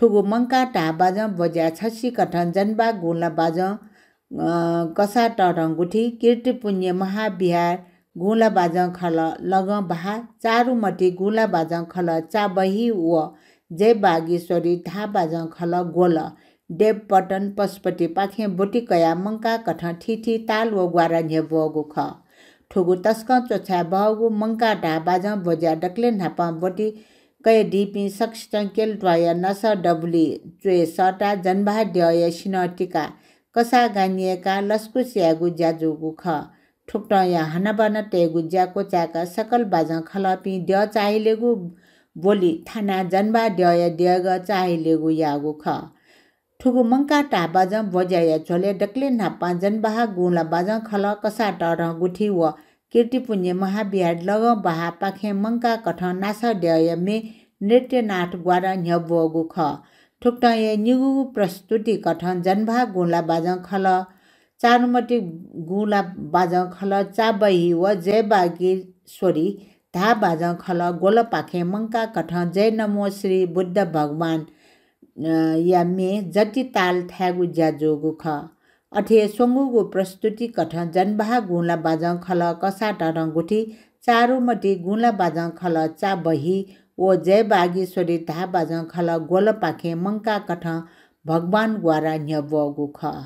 थुगु मंकाः धाः बाजं ब्वज्याय् छसिकथं जनबहाः गुँला बाजं, अ, कसाः तःधं गुथि, कीर्तिपुञ्ज महाविहार गुँला बाजं खलः लगं बहाः, चारुमति गुँला बाजं खलः चाबही व जय बागेश्वरी धाः बाजं खलः ग्वलः, देवपतन पशुपतिपाखें ब्वति कयाः मंकाः कथं थीथी ताल व ग्वारा न्ह्यब्वःगु खः। थुगु तसकं च्वछाये बहःगु मंकाः धाः बाजं ब्वज्याय् दकलय् न्हापां ब्वति कयादीपिं सकसितं क्यलि त्वाःया नसः दबुली च्वय् सःताः जनबहाः द्यःया सिन्हः तिकाः कसाः गा न्यय्काः लसकुस यायेगु ज्या जूगु खः। थुकथंया हनाबना तयेगु ज्या क्वचाय्काः सकल बाजं खलःपिं द्यः चाःहिलेगु ब्वलि थानाः जनबहाः द्यःया देगः चाःहिलेगु याःगु खः। थुगु मंकाः धाः बाजं ब्वज्याया झ्वलय् दकलय् न्हापां जनबहाः गुँला बाजं खलः कसाः तःधं गुथि व कीर्तिपुञ्ज महाविहार लगं बहाःपाखें मंकाः कथं नासः द्यःया म्ये नृत्यनाथ ग्वारा न्ह्यब्वःगु खः। थुकथं हे निगूगु प्रस्तुति कथं जनबहाः गुँला बाजं खलः चारुमति गुँला बाजं खलः चाबही व जय बागेश्वरी धाः बाजं खलः ग्वलःपाखें मंकाः कथं जय नमो श्री बुद्ध भगवान, अ, या म्ये जति ताल थायेगु ज्या जूगु खः। अथे हे स्वंगूगु प्रस्तुति कथं जनबहाः गुँला बाजं खलः कसाः तःधं गुथि, चारुमति गुँला बाजं खलः चाबही व जय बागेश्वरी धाः बाजं खलः ग्वलःपाखें मंकाः कथं भगवान ग्वारा न्ह्यब्वःगु खः।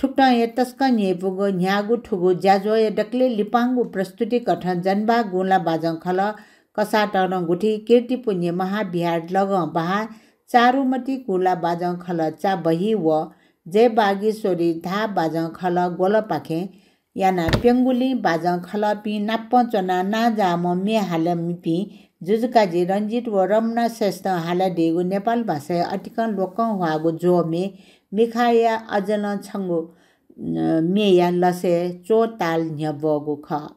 थुकथं हे तसकं न्ह्यइपुगु न्ह्याःगु थुगु ज्याझ्वःया दकलय् लिपांगु प्रस्तुति कथं जनबहाः गुँला बाजं खलः कसाः तःधं गुथि, कीर्तिपुञ्ज महाविहार लगं बहाः, चारुमति गुँला बाजं खलः चाबही व जय बागेश्वरी धाः बाजं खलः ग्वलःपाखें यानाः प्यंगुलिं बाजं खलःपिं नाप च्वनाः नांजाःम्ह म्ये हालामिपिं जुजुकाजी रंजित व रमना श्रेष्ठं हालादीगु नेपाल भाषाया अतिकं लोकं ह्वाःगु ज्वः म्ये मिखाया अझ नं छंगु, अ, म्येया लसय् च्वः ताल न्ह्यब्वःगु खः।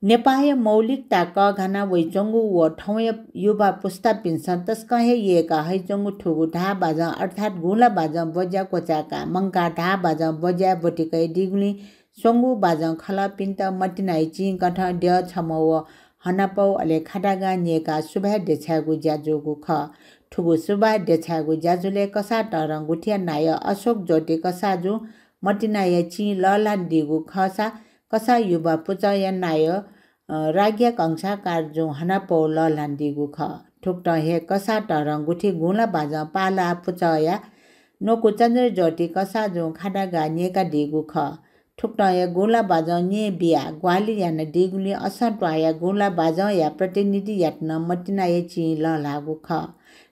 नेपाःया मौलिकता कःघाना वइच्वंगु व थौंया युवा पुस्तापिन्सं तसकं हे यय्का हइच्वंगु थुगु धाः बाजं अर्थात् गुँला बाजं ब्वज्या क्वचाय्काः मंकाः धाः बाजं ब्वज्याय् ब्वति कयादीगुलिं स्वंगू बाजं खलःपिन्त मतिनाया चिं कथं द्यः छम्ह व हनापौ अले खादागां न्यय्काः सुभाय् देछायेगु ज्या जूगु खः। थुगु सुभाय् देछायेगु ज्याझ्वलय् कसाः तःधं गुथिया नायः अशोक ज्योति कसाःजुं मतिनाया चिं लःल्हानादीगु खःसा कसाः युवा पुचःया नायः, अ, राज्ञा कंसाकारजुं हनापौ लःल्हानादीगु खः। थुकथं हे कसाः तःधं गुथि गुँला बाजं पालाः पुचःया न्वकू चन्द्रज्योति कसाःजुं खादागाः न्यय्कादीगु खः। थुकथं हे गुँला बाजं न्यय्बियाः ग्वाहालि यानादीगुलिं असं त्वाःया गुँला बाजंया प्रतिनिधियात नं मतिनाया चिं लःल्हाःगु खः।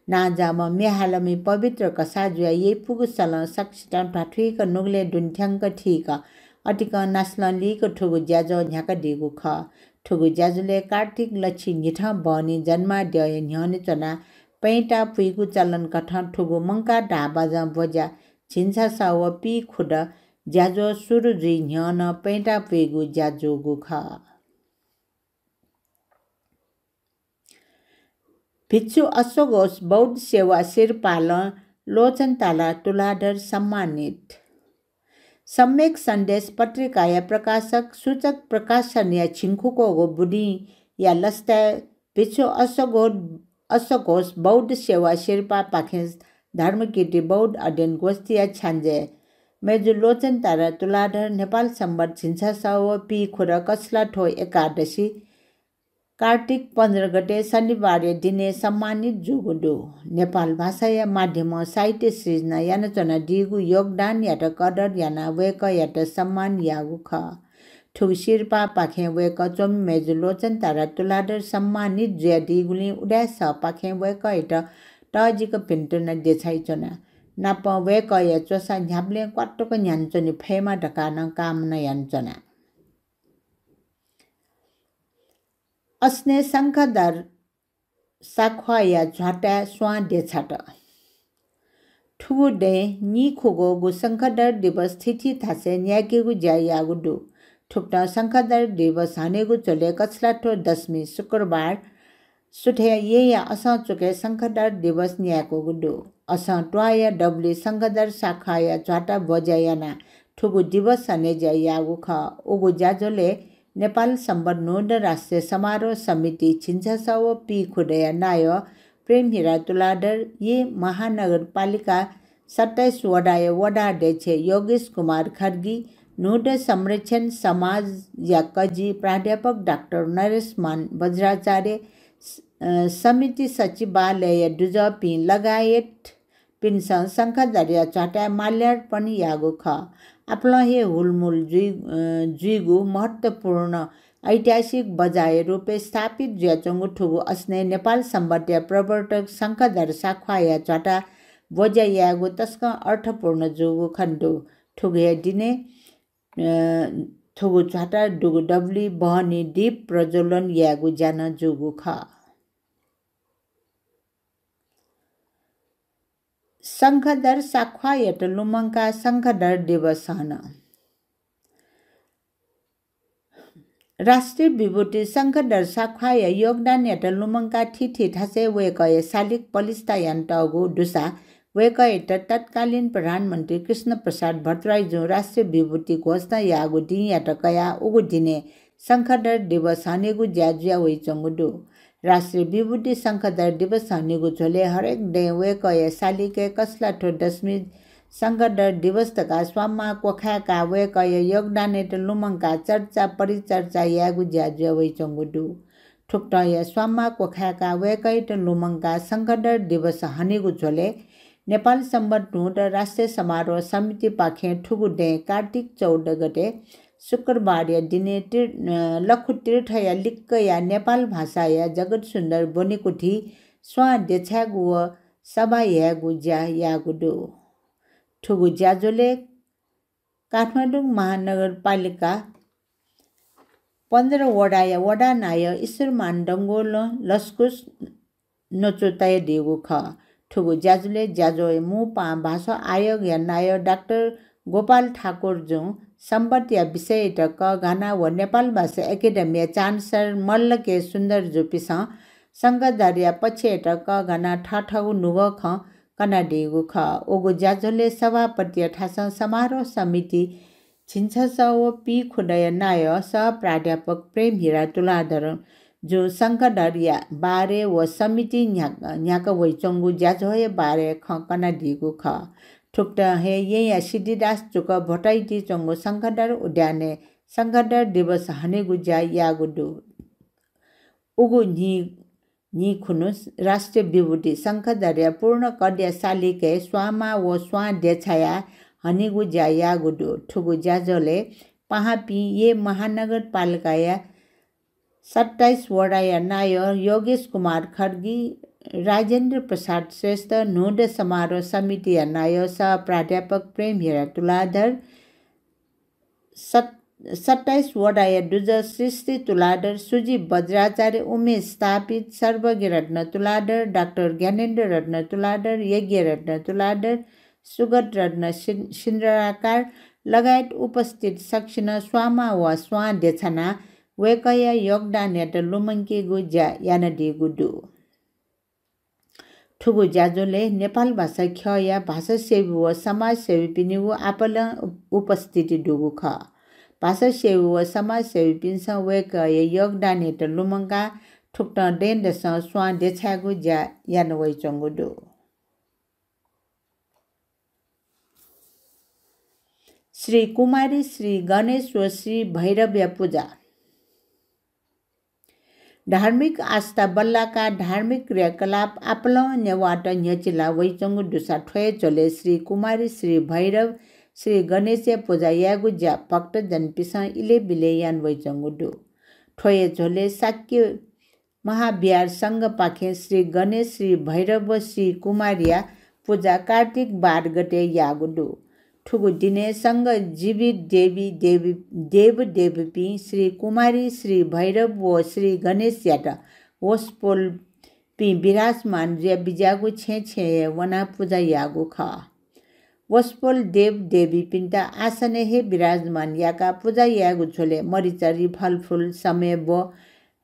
नांजाःम्ह म्ये हालामि पवित्र कसाःजुया यइपुगु सलं सकसितं ध्वाथुइक नुगलय् दुने थ्यंक थीक अतिकं नासलं लीक थुगु ज्याझ्वः न्ह्याकादीगु खः। थुगु ज्याझ्वलय् कार्तिक लछि न्हिथं बहनी जन्माद्यःया न्ह्यःने च्वनाः पँय्ता पुइगु चलन कथं थुगु मंकाः धाः बाजं ब्वज्या झिंछसः व पीखुदँ ज्याझ्वः सुरु जुइ न्ह्यः नं पँय्ता पुइगु ज्या जूगु खः। भिक्षु अश्वघोष बौद्ध सेवा सिरपालं लोचनतारा तुलाधर सम्मानित। सम्यक सन्देश पत्रिकाया प्रकाशक सूचक प्रकाशनया झिंखुक्वःगु बुदिंया लसताय् भिक्षु अश्वघो-, अश्वघोष बौद्ध सेवा सिरपापाखें धर्मकीर्ति बौद्ध अध्ययन गोष्ठीया छ्याञ्जे मय्जु लोचनतारा तुलाधर नेपाल संवत् झिंछसः व पीखुदँ कछलाथ्व एकादशी कार्तिक पन्ध्र गते शनिबारया दिने सम्मानित जूगु दु। नेपाल भाषाया माध्यमं साहित्य सृजना यानाच्वनादीगु योगदानयात कदर यानाः वय्कःयात सम्मान याःगु खः। थुगु सिरपापाखें वय्कः च्वमि मय्जु लोचनतारा तुलाधर सम्मानित जुयादीगुलिं उदाय् सःपाखें वय्कःयात तःजिक भिन्तुना देछाइच्वना। नापं वय्कःया च्वसा न्ह्याबलें क्वातुक न्ह्यानाच्वने फयेमा धकाः नं कामना यानाच्वना। अस्ने शंखधर साख्वाःया झ्वाताय् स्वां देछात। थुगु दँय् नीखुगूगु शंखधर दिवस थीथी थासय् न्यायेकेगु ज्या याःगु दु। थुकथं शंखधर दिवस हनेगु झ्वलय् कछलाथ्व दशमी शुक्रबार सुथय् येँया असं चुकय् शंखधर दिवस न्यायेकूगु दु। असं त्वाःया दबुलिइ शंखधर साख्वाःया झ्वाता ब्वज्या यानाः थुगु दिवस हने ज्या याःगु खः। उगु ज्याझ्वलय् नेपाल संवत् न्हूदँ राष्ट्रिय समारोह समिति झिंछसः व पीखुदँया नायः प्रेमहिरा तुलाधर, येँ महानगरपालिका सत्ताइस वडाया वडा अध्यक्ष योगेश कुमार खड्गी, न्हूदँ संरक्षण समाजया कजि प्राध्यापक डाक्टर नरेशमान बज्राचार्य, स-, अ, समिति सचिवालयया दुजःपिं लगायतपिन्सं शंखधरया झ्वाताय् माल्यार्पण याःगु खः। आपालं हे हुलमुल जुइ, अ, जुइगु महत्त्वपूर्ण ऐतिहासिक बज्याया रूपय् स्थापित जुयाच्वंगु थुगु असनय् नेपाल संवत्‌या प्रवर्तक शंखधर साख्वाःया झ्वाता ब्वज्या यायेगु तसकं अर्थपूर्ण जूगु खनेदु। थुगु हे दिनय्, अ, थुगु झ्वाता दुगु दबुलिइ बहनी दीप प्रज्वलन यायेगु ज्या नं जूगु खः। शंखधर साख्वाःयात लुमंकाः शंखधर दिवस हन। राष्ट्रिय विभूति शंखधर साख्वाःया योगदानयात लुमंकाः थीथी थासय् वय्‌कःया सालिक पलिस्था यानातःगु दुसा वय्‌कःयात तत्कालीन प्रधानमन्त्री कृष्णप्रसाद भट्टराईजुं राष्ट्रिय विभूति घोषणा याःगु दिंयात कयाः उगु दिनय् शंखधर दिवस हनेगु ज्या जुया वइच्वंगु दु। राष्ट्रिय विभूति शंखधर दिवस हनेगु झ्वलय् हरेक दँय् वय्‌कःया सालिकय् कछलाथ्व दशमी शंखधर दिवस धकाः स्वांमाः क्वखाय्‌काः वय्‌कःया योगदानयात लुमंकाः चर्चा परिचर्चा यायेगु ज्या जुया वइच्वंगु दु। थुकथं हे स्वांमाः क्वखाय्‌काः वय्‌कःयात लुमंकाः शंखधर दिवस हनेगु झ्वलय् नेपाल संवत् न्हूदँ राष्ट्रिय समारोह समितिपाखें थुगु दँय् कार्तिक चौध गते शुक्रबारया दिनय् तिर-, अ, लखुतीर्थया लिक्कया नेपाल भाषाया जगत सुन्दर ब्वनेकुथि स्वां देछायेगु व सभा ह्यायेगु ज्या याःगु दु। थुगु ज्याझ्वलय् काठमाडौं महानगरपालिका पन्ध्र वडाया वडा नायः ईश्वरमान डंगोलं लसकुस न्वचु तयादीगु खः। थुगु ज्याझ्वलय् ज्याझ्वःया मू पाहां भाषा आयोगया नायः डाक्टर गोपाल ठाकुरजुं संवत्‌या विषययात कःघानाः व नेपाल भाषा एकेडेमीया चान्सलर मल्ल के सुन्दरजुपिन्सं शंखधरया पक्षयात कःघानाः थःथःगु नुगः खँ कनादीगु खः। उगु ज्याझ्वलय् सभापतिया थासं समारोह समिति झिंछसः व पीखुदँया नायः सह प्राध्यापक प्रेमहिरा तुलाधरजुं शंखधरया बारे व समितिं न्ह्याक, न्ह्याका वइच्वंगु ज्याझ्वःया बारे खँ कनादीगु खः। थुकथं हे येँया सिद्धिदास चुक भ्वतइति च्वंगु शंखधर उद्यानय् शंखधर दिवस हनेगु ज्या याःगु दु। उगु न्हि न्हि खुन्हु राष्ट्रिय विभूति शंखधरया पूर्ण कदया सालिकय् स्वांमाः व स्वां देछायाः हनेगु ज्या याःगु दु। थुगु ज्याझ्वलय् पाहांपिं येँ महानगरपालिकाया सत्ताइस वडाया नायः योगेश कुमार खड्गी, राजेन्द्र प्रसाद श्रेष्ठ, न्हूदँ समारोह समितिया नायः सह प्राध्यापक प्रेमहिरा तुलाधर, सत-, सत्ताइस वडाया दुजः सृष्टि तुलाधर, सुजीव बज्राचार्य, उमेश स्थापित, सर्वज्ञ रत्न तुलाधर, डाक्टर ज्ञानेन्द्र रत्न तुलाधर, यज्ञ रत्न तुलाधर, सुगत रत्न सिन-, सिन्द्राकार लगायत उपस्थित सकसिनं स्वांमाः व स्वां देछानाः वय्‌कःया योगदानयात लुमंकेगु ज्या यानादीगु दु। थुगु ज्याझ्वलय् नेपाल भाषा ख्यःया भाषासेवी व समाजसेवीपिनिगु आपालं उप-, उपस्थिति दुगु खः। भाषासेवी व समाजसेवीपिन्सं वय्‌कःया योगदानयात लुमंकाः थुकथं दँय्‌दसं स्वां देछायेगु ज्या याना वइच्वंगु दु। श्री कुमारी, श्री गणेश व श्री भैरवया पुजा। धार्मिक आस्था बल्लाकाः धार्मिक क्रियाकलाप आपालं नेवाःत न्ह्यचिला वइच्वंगु दुसा थ्व हे झ्वलय् श्री कुमारी, श्री भैरव, श्री गणेशया पुजा यायेगु ज्या भक्तजनपिन्सं इलय् बिलय् याना वइच्वंगु दु। थ्व हे झ्वलय् शाक्य महाविहार संघपाखें श्री गणेश, श्री भैरव व श्री कुमारीया पुजा कार्तिक बाह्र गते याःगु दु। थुगु दिनय् संघ जीवित देवी, देवी, देवदेवीपिं श्री कुमारी, श्री भैरव व श्री गणेशयात वसपोलपिं विराजमान जुया बिज्याःगु छेँय् छेँय् हे वनाः पुजा याःगु खः। वसपोल देव देवीपिन्त आसनय् हे विराजमान याकाः पुजा यायेगु झ्वलय् मरिचरी, फलफुल, समेव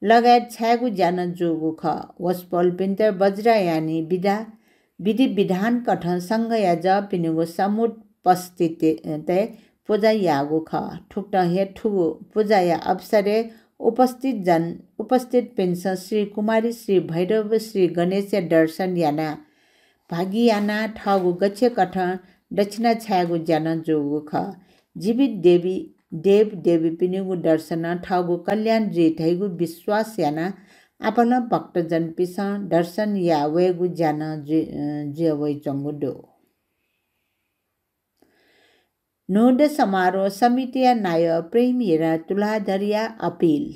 लगायत छायेगु ज्या नं जूगु खः। वसपोलपिन्त वज्रयानी विधा, विधि विधान कथं संघया जःपिनिगु समुपस्थितितय् पुजा याःगु खः। थुकथं हे थुगु पुजाया अवसरय् उपस्थित जन, उपस्थितपिन्सं श्री कुमारी, श्री भैरव, श्री गणेशया दर्शन यानाः भागि यानाः थःगु गच्छे कथं दक्षिणा छायेगु ज्या नं जूगु खः। जीवित देवी, देव देवीपिनिगु दर्शनं थःगु कल्याण जुइ धइगु विश्वास यानाः आपालं भक्तजनपिन्सं दर्शन याः वयेगु ज्या नं जु-, अ, जुया वइच्वंगु दु। न्हूदँ समारोह समितिया नायः प्रेम हिरा तुलाधरया अपिल।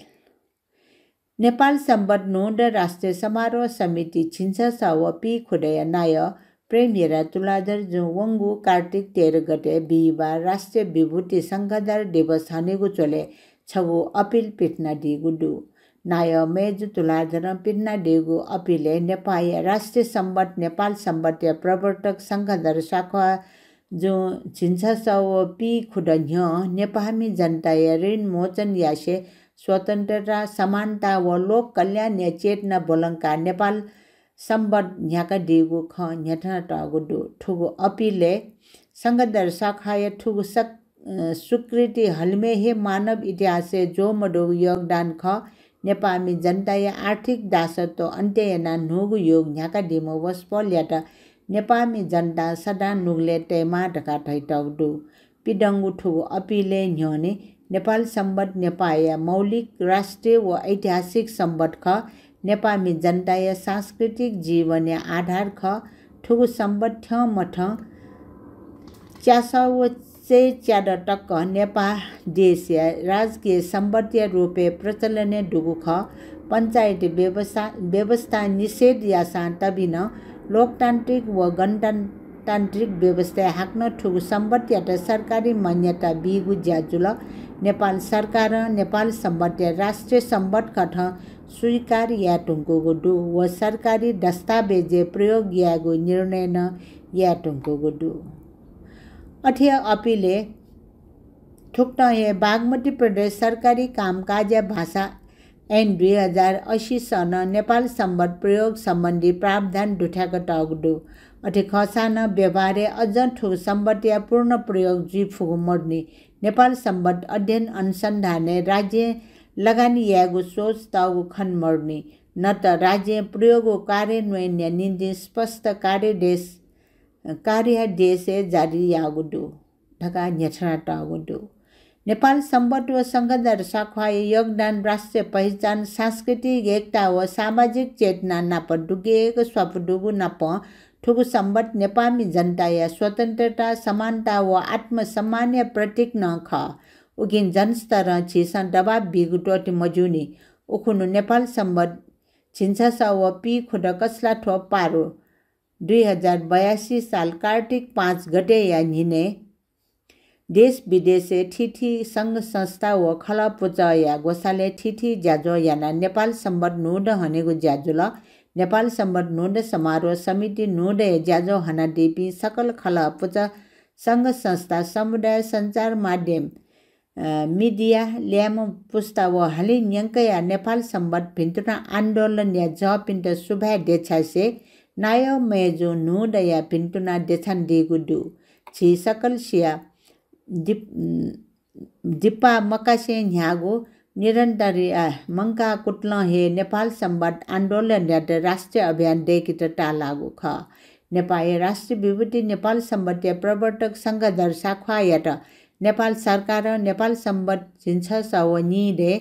नेपाल संवत् न्हूदँ राष्ट्रिय समारोह समिति झिंछसः व पीखुदँया नायः प्रेम हिरा तुलाधरजुं वंगु कार्तिक तेह्र गते बिहिबार राष्ट्रिय विभूति शंखधर दिवस हनेगु झ्वलय् छगू अपिल पिथनादीगु दु। नायः मय्जु तुलाधरं पिथनादीगु अपिलय् नेपाःया राष्ट्रिय संवत् नेपाल संवत्‌या प्रवर्तक शंखधर साख्वाःजुं झिंछसः व पीखुदँ न्ह्यः नेपाःमि जनताया ऋण मोचन यासें स्वतन्त्रता, समानता व लोक कल्याणया चेतना ब्वलंकाः नेपाल संवत् न्ह्याकादीगु खँ न्ह्यथनातःगु दु। थुगु अपिलय् शंखधर साख्वाःया थुगु सक-, अ, स्वीकृति हलिमय् हे मानव इतिहासय् ज्वःमदुगु योगदान खः। नेपाःमि जनताया आर्थिक दासत्व अन्त्य यानाः न्हूगु युग न्ह्याकादीम्ह वसपोलयात नेपाःमि जनतां सदां नुगलय् तयेमाः धकाः धयातःगु दु। पिदंगु थुगु अपिलय् न्ह्यःने नेपाल संवत् नेपाःया मौलिक राष्ट्रिय व ऐतिहासिक संवत् खः। नेपाःमि जनताया सांस्कृतिक जीवनया आधार खः। थुगु संवत् थ्यंमथं च्यासः व चय्च्यादँ तक नेपाः देशया राजकीय संवत्‌या रूपय् प्रचलनय् दुगु खः। पञ्चायती व्यवस्था, व्यवस्था निषेध याःसां तबि नं लोकतान्त्रिक व गणतान्त्रिक व्यवस्थाय् हाकनं थुगु संवत्‌यात सरकारी मान्यता बीगु ज्या जुल। नेपाल सरकारं नेपाल संवत्‌या राष्ट्रिय संवत् कथं स्वीकार याये धुंकूगु दु व सरकारी दस्तावेजय् प्रयोग यायेगु निर्णय नं याये धुंकूगु दु। अथे अपिलय् थुकथं हे बागमती प्रदेश सरकारी कामकाजया भाषा ऐन दुई हजार असी सनं नेपाल संवत् प्रयोग सम्बन्धी प्रावधान दुथ्याकातःगु दु। अथे खःसां नं व्यवहारय् अझं थुगु संवत्‌या पूर्ण प्रयोग जुइ फुगु मदुनि। नेपाल संवत् अध्ययन अनुसन्धानय् राज्यं लगानी यायेगु सोच तःगु खने मदुनि। न त राज्यं प्रयोग व कार्यान्वयनया निंतिं स्पष्ट कार्यदेश, कार्यादेशय् जारी याःगु दु धकाः न्ह्यथनातःगु दु। नेपाल संवत् व शंखधर साख्वाःया योगदान राष्ट्रिय पहिचान, सांस्कृतिक एकता व सामाजिक चेतना नाप दुगेग स्वापू दुगु नापं थुगु संवत् नेपाःमि जनताया स्वतन्त्रता, समानता व आत्मसम्मानया प्रतीक नं खः। उकिं जनस्तरं झीसं दबाब बीगु त्वःते मज्यूनि। उखुन्हु नेपाल संवत् झिंछसः व पीखुदँ कछलाथ्व पारु दुई हजार बयासी साल कार्तिक पाँच गतेया न्हिनय् देश विदेशय् थीथी संघ संस्था व खलः पुचःया ग्वसालय् थीथी ज्याझ्वः यानाः नेपाल संवत् न्हूदँ हनेगु ज्या जुल। नेपाल संवत् न्हूदँ समारोह समिति न्हूदँया ज्याझ्वः हनादीपिं सकल खलः पुचः, संघ संस्था, समुदाय सञ्चार माध्यम, अ, मिडिया, ल्याय्म्ह पुस्ता व हलिं न्यंकया नेपाल संवत् भिन्तुना आन्दोलनया जःपिन्त सुभाय् देछासें नायः मय्जुं न्हूदँया भिन्तुना देछानादीगु दु। झी सकल सिया दिप-, उम्, दिपा मकासे न्ह्याःगु निरन्तरया मंकाः कुतलं हे नेपाल संवत् आन्दोलनयात राष्ट्रिय अभियान दय्केत ताःलाःगु खः। नेपाःया राष्ट्रिय विभूति नेपाल संवत्‌या प्रवर्तक शंखधर साख्वाःयात नेपाल सरकारं नेपाल संवत् झिंछसः व नीदँ,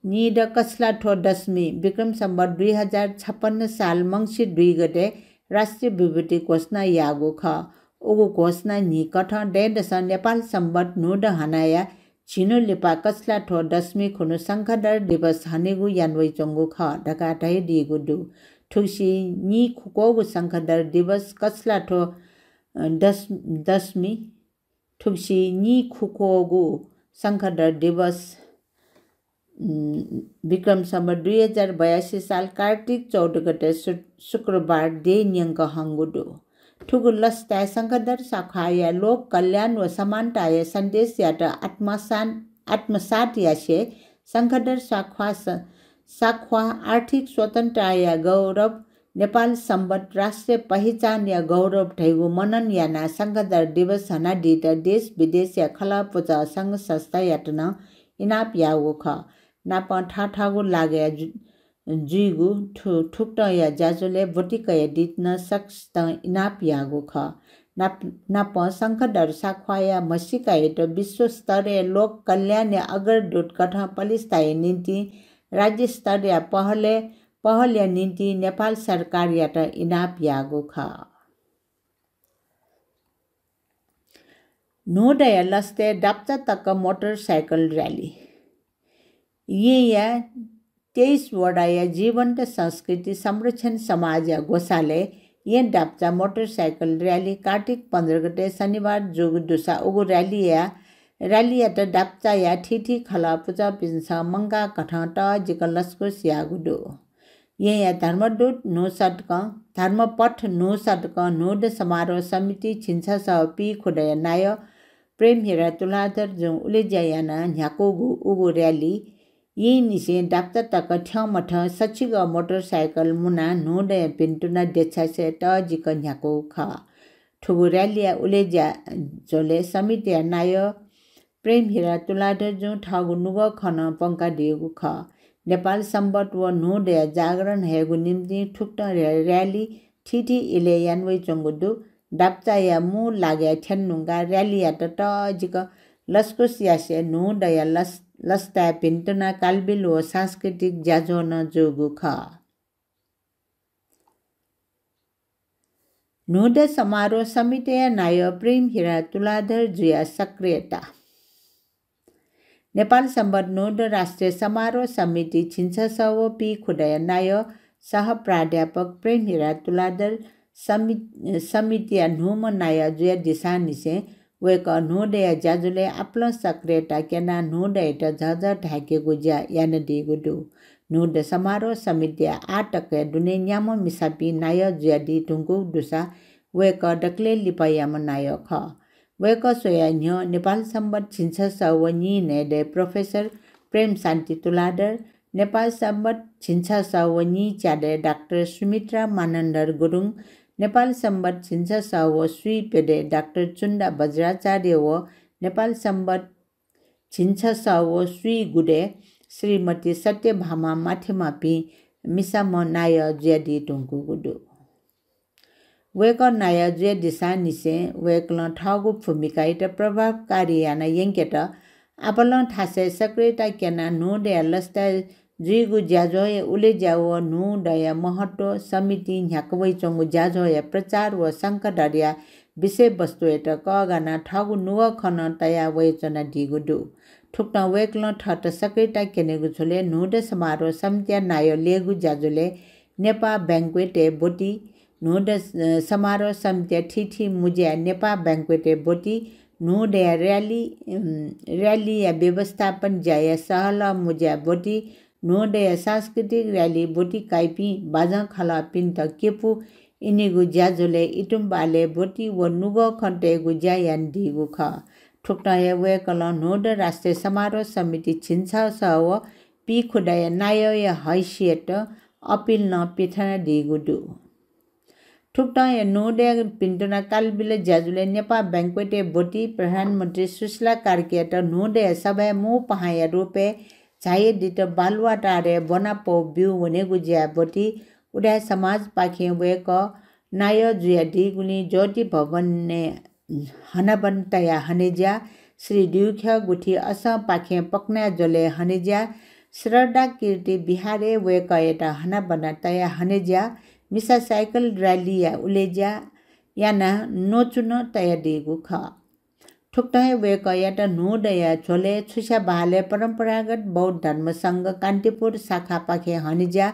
नीदँ कछलाथ्व दशमी, विक्रम संवत् दुई हजार छप्पन्न साल मंसिर दुई गते राष्ट्रिय विभूति घोषणा याःगु खः। उगु घोषणा न्हिकथं दँय्‌दसं नेपाल संवत् न्हूदँ हनाया झिन्हु लिपा कछलाथ्व दशमी खुन्हु शंखधर दिवस हनेगु यानावइच्वंगु खः धकाः धयादीगु दु। थुगुसी नीखुक्वःगु शंखधर दिवस कछलाथ्व, अ, दश-, दशमी, थुगुसी नीखुक्वःगु शंखधर दिवस, उम्, विक्रम संवत् दुई हजार बयासी साल कार्तिक चौध गते शु-, शुक्रबार देय् न्यंक हंगु दु। थुगु लसताय् शंखधर साख्वाःया लोक कल्याण व समानताया सन्देशयात आत्मसान-, आत्मसात यासें शंखधर साख्वाः स-, साख्वाः आर्थिक स्वतन्त्रताया गौरव, नेपाल संवत राष्ट्रिय पहिचानया गौरव धइगु मनन यानाः शंखधर दिवस हनादीत देश विदेशया खलः पुचः संघ संस्थायात नं इनाप याःगु खः। नापं थःथःगु लागय् जु-, जुइगु थु-, थुकथंया ज्याझ्वलय् ब्वति कयादीत नं सकसितं इनाप याःगु खः। नाप-, नापं शंखधर साख्वाःया म्हसीकायात विश्वस्तरय् लोक कल्याणया अग्रदूत कथं पलिस्ताया निंतिं राज्य स्तरया पहलय्, पहलया निंतिं नेपाल सरकारयात इनाप याःगु खः। न्हूदँया लसताय् दाप्चा तक मोटरसाइकल र्‍याली। येँया तेइस वडाया जीवन्त संस्कृति संरक्षण समाजया ग्वसालय् येँ दाप्चा मोटरसाइकल र्‍याली कार्तिक पन्ध्र गते शनिबार जूगु दुसा उगु र्‍यालीया, र्‍यालीयात दाप्चाया थीथी खलः पुचःपिन्सं मंकाः कथं तःजिक लसकुस याःगु दु। येँया धर्मदूत न्हू सदकं, धर्मपथ न्हू सदकं न्हूदँ समारोह समिति झिंछसः व पीखुदँया नायः प्रेमहिरा तुलाधरजुं उलेज्या यानाः न्ह्याकूगु उगु र्‍याली येँनिसें दाप्चा तक थ्यंमथं सछिगः मोटरसाइकल मुनाः न्हूदँया भिन्तुना देछासें तःजिक न्ह्याकूगु खः। थुगु र्‍यालीया उलेज्या झ्वलय् समितिया नायः प्रेमहिरा तुलाधरजुं थःगु नुगः खँ नं प्वंकादीगु खः। नेपाल संवत व न्हूदँया जागरण हयेगु निंतिं थुकथं र्‍या-, र्‍याली थीथी इलय् याना वइच्वंगु दु। दाप्चाया मू लागय् थ्यने धुंकाः र्‍यालीयात तःजिक लसकुस यासें न्हूदँया लस-, लसताय् भिन्तुना कालबिल व सांस्कृतिक ज्याझ्वः नं जूगु खः। न्हूदँ समारोह समितिया नायः प्रेमहिरा तुलाधरजुया सक्रियता। नेपाल संवत न्हूदँ राष्ट्रिय समारोह समिति झिंछसः व पीखुदँया नायः सह प्राध्यापक प्रेमहिरा तुलाधर समित-, समितिया न्हूम्ह नायः जुयादिसांनिसें वय्कः न्हूदँया ज्याझ्वलय् आपालं सक्रियता क्यनाः न्हूदँयात झःझः धाय्केगु ज्या यानादीगु दु। न्हूदँ समारोह समितिया आः तकया दुने न्याम्ह मिसापिं नायः जुयादी धुंकूगु दुसा वय्कः दकलय् लिपायाम्ह नायः खः। वय्कः स्वयाः न्ह्यः नेपाल संवत झिंछसः व नीन्हय्दँय् प्रोफेसर प्रेमशान्ति तुलाधर, नेपाल संवत झिंछसः व नीच्यादँय् डाक्टर सुमित्रा मानन्धर गुरुङ, नेपाल संवत झिंछसः व स्वीप्यदँय् डाक्टर चुन्दा बज्राचार्य व नेपाल संवत झिंछसः व स्वीगुदँय् श्रीमती सत्यभामा माथेमापिं मिसाम्ह नायः जुयादी धुंकूगु दु। वय्कः नायः जुयादिसांनिसें वय्कलं थःगु भूमिकायात प्रभावकारी याना यंकेत आपालं थासय् सक्रियता क्यनाः न्हूदँया लसताय् जुइगु ज्याझ्वःया उलेज्या व न्हूदँया महत्व, समितिं न्ह्याका वइच्वंगु ज्याझ्वःया प्रचार व शंखधरया विषयवस्तुयात कःघानाः थःगु नुगः खँ नं तया वयाच्वनादीगु दु। थुकथं वय्कलं थःत सक्रियता क्यनेगु झ्वलय् न्हूदँ समारोह समितिया नायः लेगु ज्याझ्वलय् नेपाः banquet-य् ब्वति, न्हूदँ, अ, समारोह समितिया थीथी मुँज्याय् नेपाः banquet-य् ब्वति, न्हूदँया र्‍याली, उम्, र्‍यालीया व्यवस्थापन ज्याया सहलह मुँज्याय् ब्वति, न्हूदँया सांस्कृतिक र्‍याली ब्वति काइपिं बाजं खलःपिन्त केपु इनिगु ज्याझ्वलय् इतुंबालय् ब्वति व नुगः खँ तयेगु ज्या यानादीगु खः। थुकथं हे वय्कलं न्हूदँ राष्ट्रिय समारोह समिति झिंछसः व पीखुदँया नायःया हैसियत अपिल नं पिथनादीगु दु। थुकथं हे न्हूदँया भिन्तुना कालबिल ज्याझ्वलय् नेपाः banquet-य् ब्वति प्रधानमन्त्री सुशीला कार्कीयात न्हूदँया सभाय् मू पाहांया रूपय् झायादीत बालुवाटारय् ब्वनापौ ब्यू वनेगु ज्याय् ब्वति उदाय् समाजपाखें वय्कः नायः जुयादीगुलिं ज्योति भवनय् हनाबना तयाः हनेज्या, श्री द्यूख्यः गुथि असंपाखें पकनाय् ज्वलय् हनेज्या, श्रद्धा कीर्ति विहारय् वय्कःयात हनाबना तयाः हनेज्या, मिसा साइकल र्‍यालीया उलेज्या यानाः न्वचु नं तयादीगु खः। थुकथं हे वय्कःयात न्हूदँया झ्वलय् छुस्या बहालय् परम्परागत बौद्ध धर्म संघ कान्तिपुर शाखापाखें हनेज्या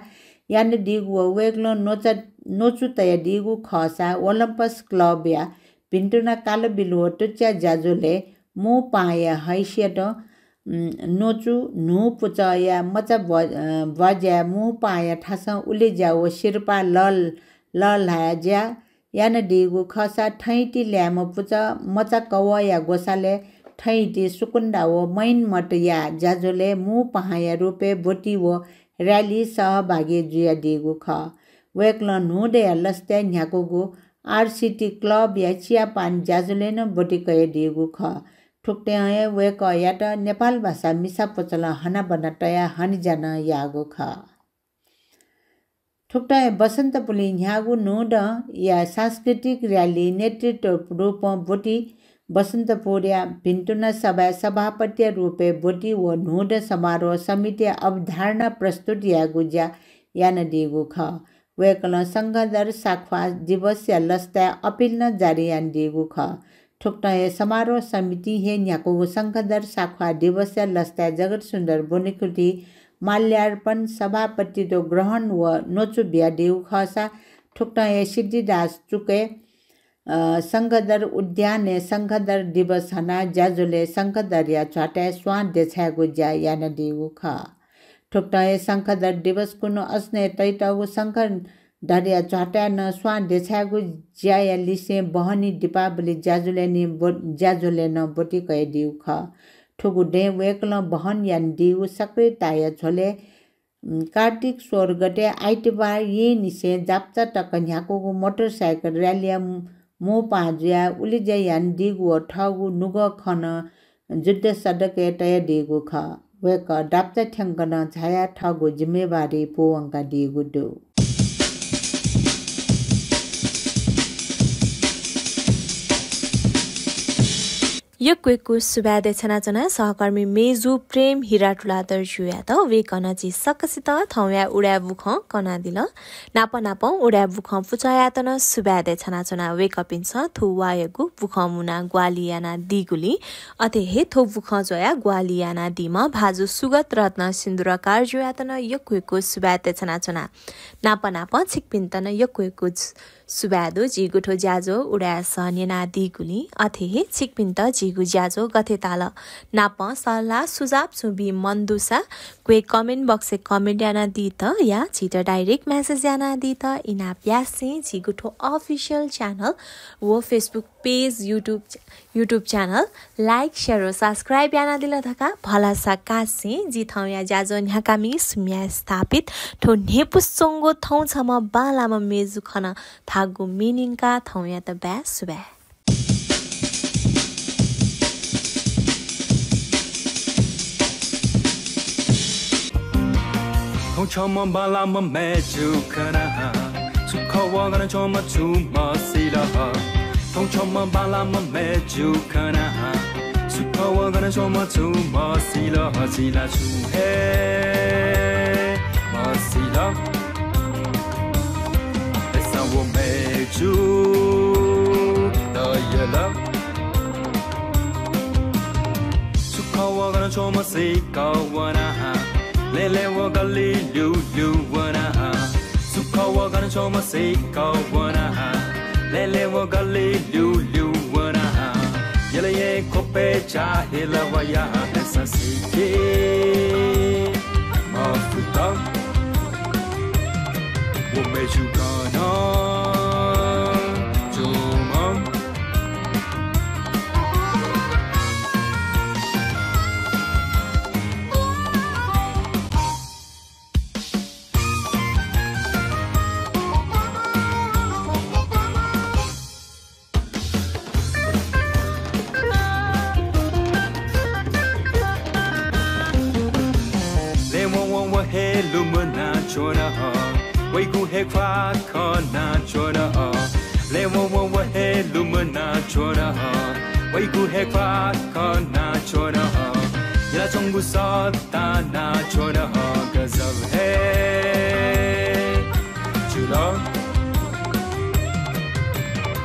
यानादीगु व वय्कलं न्वचा, न्वचु तयादीगु खःसा ओलम्पस क्लबया भिन्तुना कालबिल व तुच्या ज्याझ्वलय् मू पाहांया हैसियतं, उम्, न्वचु न्हू पुचःया मचा ब्व-, अ, ब्वाज्याय् मू पाहांया थासं उलेज्या व सिरपाः लः, लःल्हाया ज्या यानादीगु खःसा थँहिति ल्याय्म्ह पुचः मचा कवःया ग्वसालय् थँहिति सुकुन्दा व मैनमतया ज्याझ्वलय् मू पाहांया रूपय् ब्वति व र्‍यालीइ सहभागी जुयादीगु खः। वय्कलं न्हूदँया लसताय् न्ह्याकूगु आरसिटी क्लबया चियापान ज्याझ्वलय् नं ब्वति कयादीगु खः। थुकथं हे वय्कःयात नेपाल भाषा मिसा पुचलं हनाबना तयाः हनेज्या नं याःगु खः। थुकथं हे बसन्तपुरय् न्ह्याःगु न्हूदँया सांस्कृतिक र्‍यालीइ नेतृत्व रूपं ब्वति बसन्तपुरया भिन्तुना सभाय् सभापतिया रूपय् ब्वति व न्हूदँ समारोह समितिया अवधारणा प्रस्तुत यायेगु ज्या यानादीगु खः। वय्कलं शंखधर साख्वाः दिवसया लसताय् अपिल नं जारी यानादीगु खः। थुकथं हे समारोह समितिं हे न्ह्याकूगु शंखधर साख्वाः दिवसया लसताय् जगत सुन्दर बुनिकुथि माल्यार्पण, सभापतित्व ग्रहण व न्वचु बियादीगु खःसा थुकथं हे सिद्धिदास चुकय्, अ, शंखधर उद्यानय् शंखधर दिवस हनाः ज्याझ्वलय् शंखधरया झ्वाताय् स्वां देछायेगु ज्या यानादीगु खः। थुकथं हे शंखधर दिवस कुन्हु असनय् तइतःगु शंखधरया झ्वाताय् नं स्वां देछायेगु ज्याया लिसें बहनी दीपावली ज्याझ्वलय् नि ब्व-, ज्याझ्वलय् नं ब्वति कयादीगु खः। थुगु दँय् वय्कलं वहन यानादीगु सक्रियताया झ्वलय्, उम्, कार्तिक सोह्र गते आइतबार येँनिसें जाप्चा तक न्ह्याकूगु मोटरसाइकल र्‍यालीया मू-, मू पाहां जुयाः उलेज्या यानादीगु व थःगु नुगः खँ नं जुद्ध सडकय् तयादीगु खः। वय्कः दाप्चा थ्यंक नं झायाः थःगु जिम्मेवारी पूवंकादीगु दु। यक्व यक्व सुभाय् देछानाच्वना सहकर्मी मेजु प्रेम हिरा तुलाधरजुयात। वय्कलं झी सकसित थौंया उदाय् बुखँ कनादिल। नाप नापं उदाय् बुखँ पुचःयात नं सुभाय् देछानाच्वना। वय्कःपिन्सं थ्व वाःयागु बुखँ मुनाः ग्वाहालि यानादीगुलिं, अथे हे थ्व बुखँ च्वयाः ग्वाहालि यानादीम्ह भाजु सुगत रत्न सिन्दुराकारजुयात नं यक्व यक्व सुभाय् देछानाच्वना। नाप नापं छिकपिन्त नं यक्व यक्व सुभाय् दु, झीगु थ्व ज्याझ्वः उदाय् सः न्यनादीगुलिं। अथे हे छिकपिन्त झीगु ज्याझ्वः गथे ताल नापं सल्लाह सुझाव छुं बी मन दुसा क्वय् comment box-य् comment यानादीत या झीत direct message यानादीत इनाप यासें झीगु थ्व official channel व Facebook page, YouTube, YouTube channel like, share व subscribe यानादिल धकाः भलसा कासें जि थौंया ज्याझ्वः न्ह्याकामि सुम्या स्थापित थ्व न्ह्यइपुसे च्वंगु थौं छम्ह बांलाम्ह मेजु खँ नं थाकु म्ये न्यंकाः थौंयात बाय् सुभाय्। थौं छम्ह बांलाम्ह मेजु खना, सु खः व गन च्वंम्ह छु मसिल। थौं छम्ह बांलाम्ह मेजु खना, सु खः व गन च्वंम्ह छु मसिल। जिं ला छुं हे मसिल। अय्सां व मेजु दयल। सु खः व गन च्वंम्ह सीका वना, लय् लय् व गल्लि ल्यूल्यू वना। सु खः व गन च्वंम्ह सीका वना, लय् लय् व गल्लि ल्यूल्यू वना। यलय् ख्वपय् जाहिल वया, अय्सां सीके मफुत। व मेजु गन च्वंम्ह। लय् वं वं व हे लुमनाच्वन, वइगु हे ख्वाः खनाच्वन। लय् वं वं व हे लुमनाच्वन, वइगु हे ख्वाः खनाच्वन। यलाच्वंगु सः तानाच्वन, गजब हे जुल।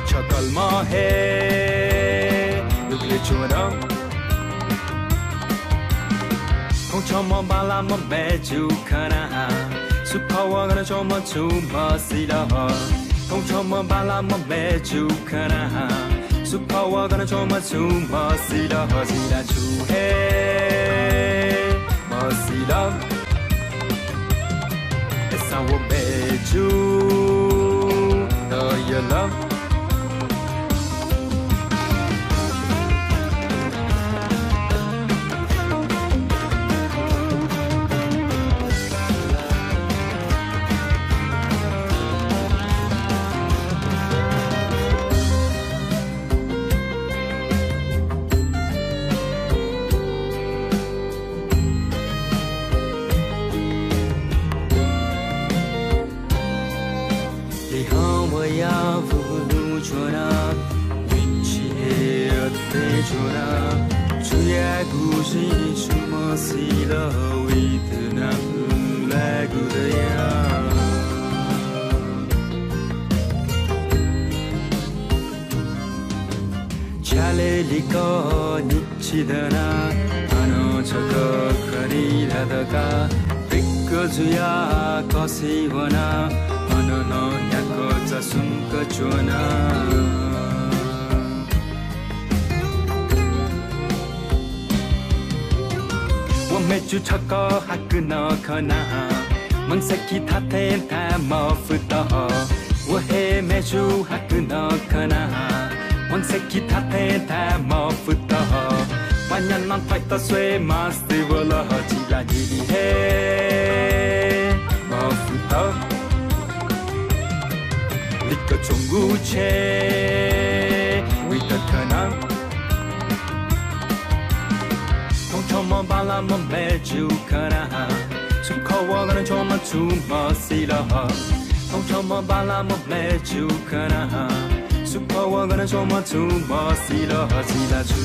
छकलम्ह हे दुग्ले च्वन। थौं छम्ह बांलाम्ह मेजु खना, सु खः व गन च्वंम्ह छु मसिल। थौं छम्ह बांलाम्ह मेजु खना, सु खः व गन च्वंम्ह छु मसिल। जिं ला छुं हे मसिल। अय्सां व मेजु दयल। च्वना, बिच्छि हे अथे च्वना, छु यायेगु जिं छु मसिल, वइत नां लायेगु दया। छ्याले लिक्क निच्छि दना, अन छकः खनी ला धकाः पिक्क जुया कसे वना, अन नं न्ह्याक्व चासुंक च्वना। व मय्जु छकः हाकनं खना, मनसेंलि धात्थें धाये मफुत। व हे मय्जु हाकनं खना, मनसेंलि धात्थें धाये मफुत। पान्ह्यानां थ्वयात स्वये मास्ति वल, झी ला न्हिलि हे मफुत। लिक्क च्वंगु छेँ वइत खना। थौं छम्ह बांलाम्ह मय्जु खना, छु खः व गन च्वंम्ह छुं मसिल। थौं छम्ह बांलाम्ह मय्जु खना, छु खः व गन च्वंम्ह छुं मसिल। झी ला छु